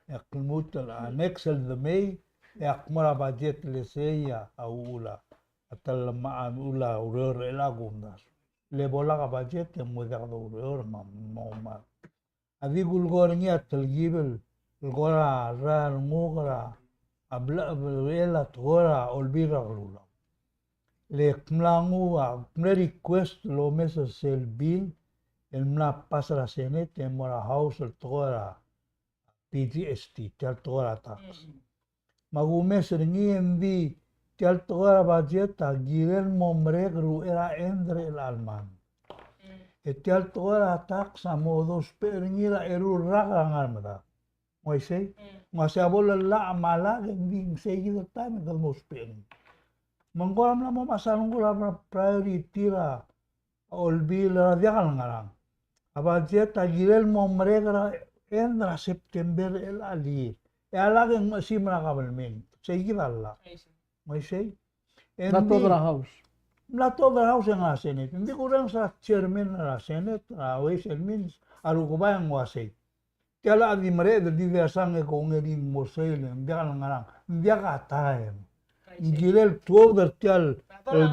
E ak lmuut el annex el demei, e ak mo er a budget el sei a uchul a, a ta el me a uchul a ureor er chelecha el kumdasu. Le bo lak a budget e ng mo diak doureor me a mo mal. A di kulekoi er ngii a telkib el kora renguk er a, a bla, bla, bla, a tekoi er a olbiil er a kelulau. Le ak mla nguu a, ak mle request el omes er sel bill el mla pass er a Senate e mo er a House el tekoi er a P G S T, tia el tekoi er a tax. Me a kumes er ngii e ng di tia el tekoi er a budget a kirel mo merek er uchei er a end er chelecha el month. E tia el tekoi er a tax a mo dousbech er ngii er a eru el rak er a ngar medad. Ng uaisei? Ng uaisei a bo lellach me a lak e ng di ng sei kid el taem e kede mo ousbech er ngii. Me ng kora mla mo mechas a rengul a priority er a a olbiil er a diak el ngerang. A budget a kirel mo merek er a end er a September er chelecha el year. E a lak e ng mechesimer a kabelment. Sei kid a llach. Uaisei. Ng mla tuobed er a House. Ng mla tuobed er a House e ng ngar er a Senate. Ng di kurrenges er a chairman er a Senate, er a Ways and Means, a rukebai e ng uasei. Tia el di mereched el di diak sang e kongei er ngii el mo er sel, ng diak el ngerang, ng diak a taem. Ng kirel tuobed er tia el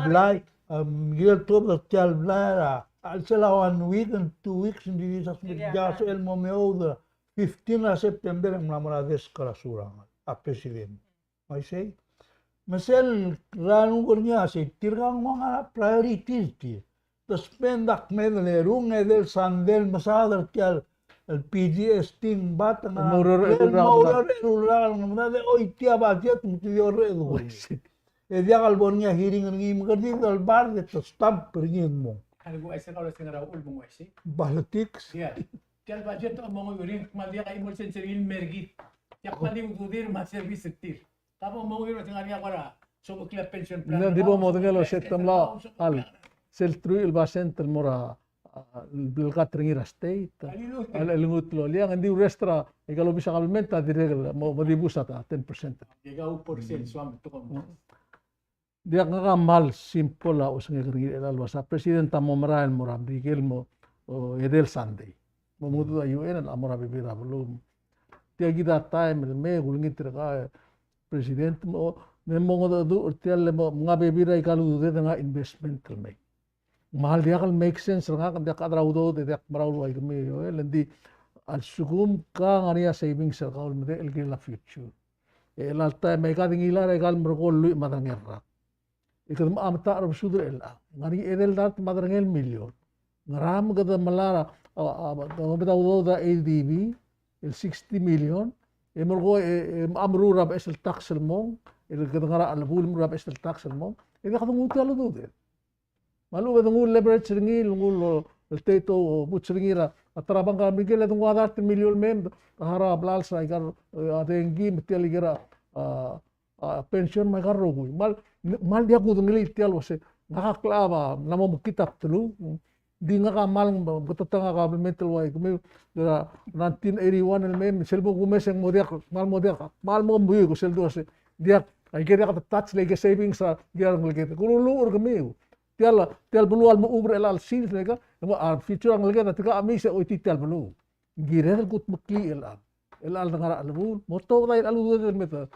blai, em, ng kirel tuobed er tia el blai er a, a chelsel a one week and two weeks, ng di di sa smecher el mo meoud er a fifteen er a September e ng mla mo er a desk er a Surangel, a president. Uaisei. Me sel renguk er ngii a sei, tirka ng ua ngar er a priority er tir. Te spend a kmeed el eru, ng edei el sandei el mesaod er tia el P G S T, ng bat, ng mo oureor er a eru el rak el ngar medad, e oitii a budget me te di orreched er ngii. E diak el bo er ngii a hearing er ngii me kede di el bar e te stamp er ngii el mo. Politics. Tia el budget a mo nguu er ngii, me a diak a emergency er ngii el mer kid. Diak kmal di ududir me a service er tir. Ng di bo modengei el ua se te mla, al, sel teruich el basent el mo er a, a, el cut er ngii er a state, a, el, el nguu el loia, ng di rest er a, aika el obis er a kabelment a dirrek el mo, mo dibus a ten percent. Diak, ngak a kmal simple a osengek er ngii er chelecha el uasei a president a mo merael el mo er a Merikel el mo, o, edei el sandei. Mo mengedecheduch a U N el mo er a bebil er a beluu. Tia kid a taem el mei e kulengit er kau, president, me, me mo mengedecheduch er tia el mo, menga bebil er aika el ududed el ngar er a investment el mei. Me a diak el make sense er ngak, ng diak a chad er a udoud e diak merael el ua ikemii, e le ng di a lsekum ke ngar er ngii a savings er kau el medechel el kirel a future. E chelecha el taem e aika di ngilai er aika el merekong el lluich me a tang el rak. E kede mo metacherbesul er chelechang. Ng ngar er ngii a edei el dart me a tang el million. Ngera me kede melai er a, a, a, a, a udoud er a A D B, el sixty million, e merekong e, e, a meruul er a beches el tax el mong, el kede ngar er a chelebuul el meruul er a beches el tax el mong, e diak de nguu tia el ududed. Me a lechub e de nguu el leverage er ngii, el nguu el, el teito, o, butch er ngii er a, a ta er a bangk er a Merikel, e de nguu a dart el million el mei, me de harau a blals er aika el, e, a dengki, me tia el ikel, a, a, pension me aika el rokui. Kmal, kmal diak kudengelii tia el uasei, ngak a klecha a mla mo mekngit a bdeluk, ng di ngak a kmal meketeketang a kabelment el ua ikemii, er a nineteen eighty-one el mei, sel bo kumes e ng mo diak, kmal mo diak, kmal mo buik, sel dua se, diak, aike diak detouch el aike savings er a, diak a ngeleked, kuruluuch er kemiu. Tia el, tia el beluu a lmuut er chelecha el sils el ika, e mo, a future a ngeleked a tirka a mei se oitii tia el beluu. Ng kired el kudmeklii er chelechang. Er chelecha el de ngar er a chelebuul, mo tobed a chelecha el ududed el me te,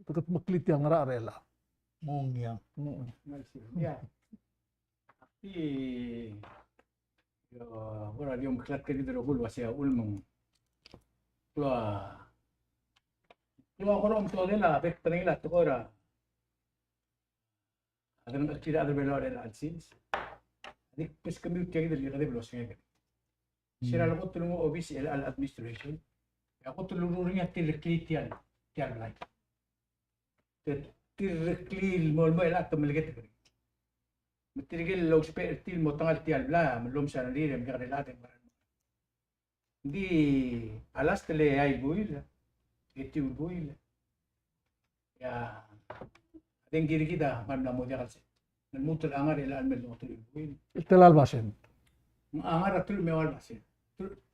te kudmeklii tia el ngar er chelechang. Mo ngiang. Mm. Ia. Aki, io, kora di omeklatk er kid el rokui el uasei a uchul me ng klou a, klou a kora omtobedel a bek el bedengel a tekoi er a a delengcheklir a chad er a Belau er chelecha el sils. A di kbeskemiu tia kid el kedeb el osengek. Sera le kot el nguu a obis er chelecha el administration, e a kot el lurruul er ngii a tirkeklii tia el, tia el blai. Te tirkeklii el mo, el mo er chelecha te meleketek er ngii. Me tirke el ousbech er tir el mo tengal tia el blai, me llomes a rengrir e mekera el chad e ng Ng di a last el eai el buil, etiu el buil. Ia, a dengki er kid a kmal mla mo diak el se. Ng lmuut el ngar er chelecha el me el ongeteruich el buil. El tela el basent? Ng ngar er a teruich me a eua el basent.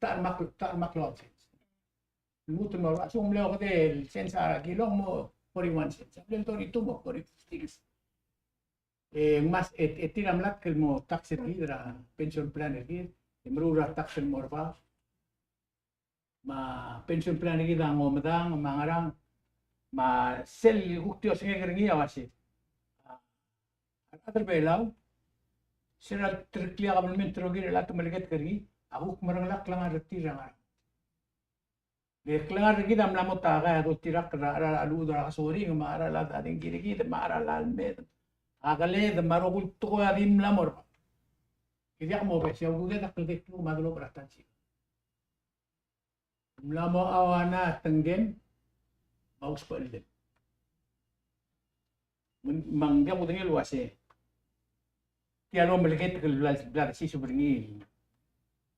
ta er a mak, ta er a mak el change. Lmuut el mo, a lsekum ng mle okedei el cents a kilong mo forty-one cents. A mle thirty-two mo forty-six. E ng mla, e, e tir a mlak el mo tax er kid er a pension plan er kid. E meruul er a tax el mo er bab. Me a pension plan er kid a ng omedang, me a ngerang, me a sel kuk di osengek er ngii a uase, a rechad er Belau, sel leterekokl a kabelment el rokir el chad el meleketek er ngii, a kuk meringel a klengar er tir er a ngerang. Le klengar er kid a mla mo takai a doltirakl er a cheral a lechub er a kasoring, me a cheral a dengki er kid, me a cheral a lmed, a keled, me a rokui el tekoi a di mla mo er bab. E diak mobes, e a ududed a kldei klou me a delobech er a tansik. Ng mla mo auana tengkem, me a usbechellem. Me ng, me ng diak kudengei el uase tia el omeleketek el bla, bla desiseb er ngii.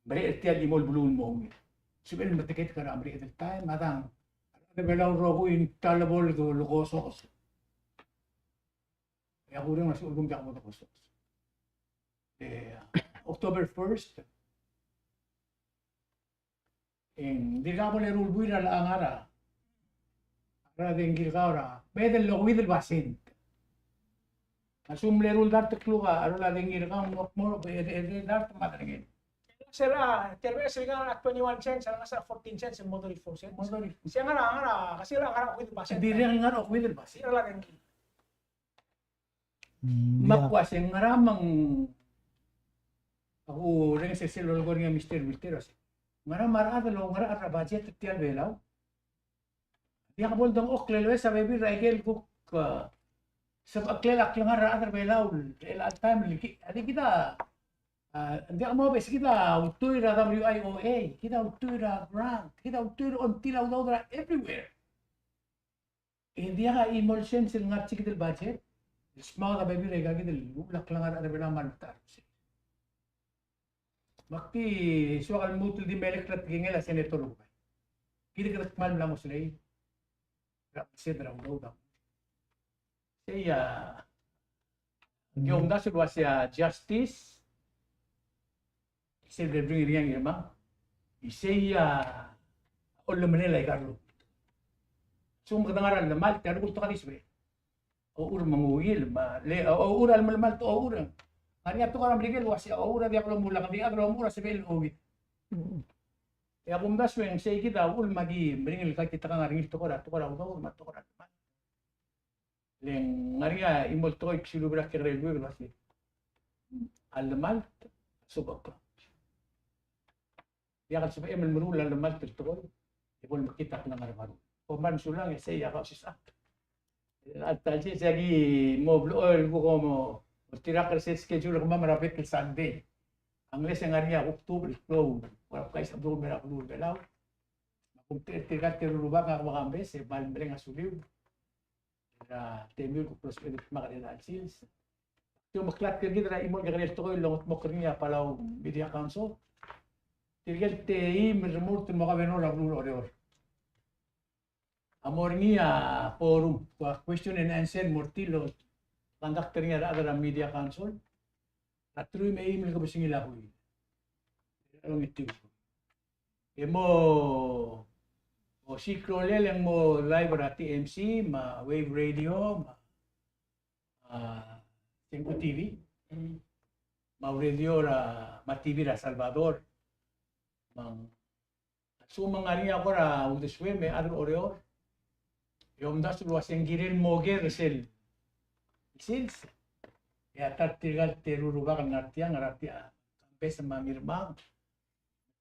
Mereched er tia el chimo el beluu el mo ungil. Sebechel el meteketek er a mereched el taem, me a dang. A rechad er Belau el rokui ng ta el bo lekosochos. E a kureng a sebechel el kmo diak bo lekosochos. E, October first, e ng dirkak bo leruul el buil er a ngar er a, er a dengki er kau er a, me de lokeuid el basent. A lsekum leruul el dart el kluk a rolel a dengki er kau, ng mo, mo, e, e, e dart me a derengel. Sel a, tia el beches el ngar er a twenty-one cents, a ngar er a fourteen cents, mo thirty-four cents. Mo thirty-four. Se ngar er a, ngar er a, kasi ngar er a okeuid el basent. Dirrek ngar er a okeuid el basent. Er a dengki. Mm, me a kuk uase ngera me ng, a kureng sel, sel lolekoi er ngii a Mister Wilter, uase ngera me a rechad el oungerachel er a budget er tia el Belau. Diak bo ledengchokl el loes a bebil er a ikel kuk, e, sebecheklel a klengar er a rechad er Belau er chelecha el taem el ki, a di kid a, a, diak mobes, kid a ultuil er a W I O A, kid a ultuil er a grant, kid a ultuil er a ongtil a udoud er a everywhere. E ng diak a chimo el sens el ngar er a chikid el budget el smaod a bebil er aika kid el uchul a klengar er a rechad er a Belau me a remetang. Me ak di soak el lmuut el di melekoi er a tekingel a Senator Rukebai. Kid a kede kmal mla mo selei er a message er a udoud. Sei a, mm, ng omdasu el uasei a justice, sel bring er ngii a Ngirmang, isei a olemelel aika el rokui. Lsekum kede ngar er a llemalt, a rokui el tekoi a di sebechel. Ochur me ng ungil, me le, ochur a lemelemalt, ochur. Ngar er ngii a tekoi er a Merikel el uasei ochur a diak lomulak, ng di chad el omuchur a sebechel el ongit. E a kumdasu e ng sei kid a uchul me aki meringel el kaititekangel a ringel tekoi er a, tekoi er a udoud me a tekoi er a llemalt. Le ng ngar er ngii a chimo el tekoi el kuk silubii er a kekerei el buik el uasei a llemalt a sob approach. Diak el sebechem el meruul a llemalt el tekoi e bo lemekngit a klengar er a maruu. Kom kmal mesulang e sei a kausisechakl. A ta el sei, sei aki mo blechoel el kuk mo oltirakl er sel schedule er kemam er a bek el Sunday. A ngles e ng ngar er ngii a kuk tubech el klou er a bkais a bedul me er a beluu er a Belau. Me a kumtechei er tirka el teru el rubak, ngak me a Kambes, e kmal mereng a suliu er a temir el kuk lousbech er kemam er chelecha el sils. Te omeklatk er kid er a chimo el kekerei el tekoi el longedmokl er ngii a Palau Media Council. Tirke el teim el remurt el mo governor er a beluu er a Oreor a mo er ngii a forum, a question and answer el mo er tir el conduct er ngii a rechad er a Media Council er a teruich me a eim el kebesengil a buil. E mo, mo osiik a rolel e ng mo live er a T M C, me a Wave Radio, me a, a, Senko T V, me a radio er a, me a T V er a Salvador, me a A lsekum ng ngar er ngii a kora uldesuem e a chad er a Oreor e omdasu el uasei ng kirel mo oker er sel sils, e a ta er tirka el teru el rubak el ngar tiang, er a tia Kambes me a Ngirmang,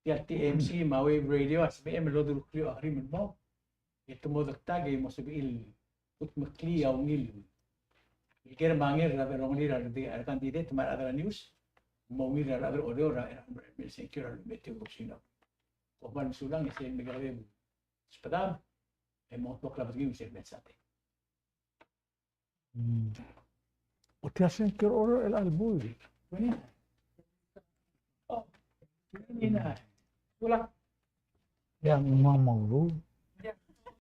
tia el T M C me a Wave Radio, a sebechem el odureklii a kerim el mo, e te mo dektak e mo sebechir el kudmeklii a ungil el ker me a nger er a delongelir a re, a re candidate me a rechad er a news, me a ungil er a rechad er a Oreor er a, er a, er a sengkio er a lluich me a etiu el kebesengil a buil. Kom kmal mesulang e sel mekebem sbedam, e mo tuak a bedengir sel mensate. Hmm. Otia sengkio er a Oreor er chelecha el buil. Twenty-nine. Oh. Twenty-nine. Sulang. Ia, ng ua mong, mong.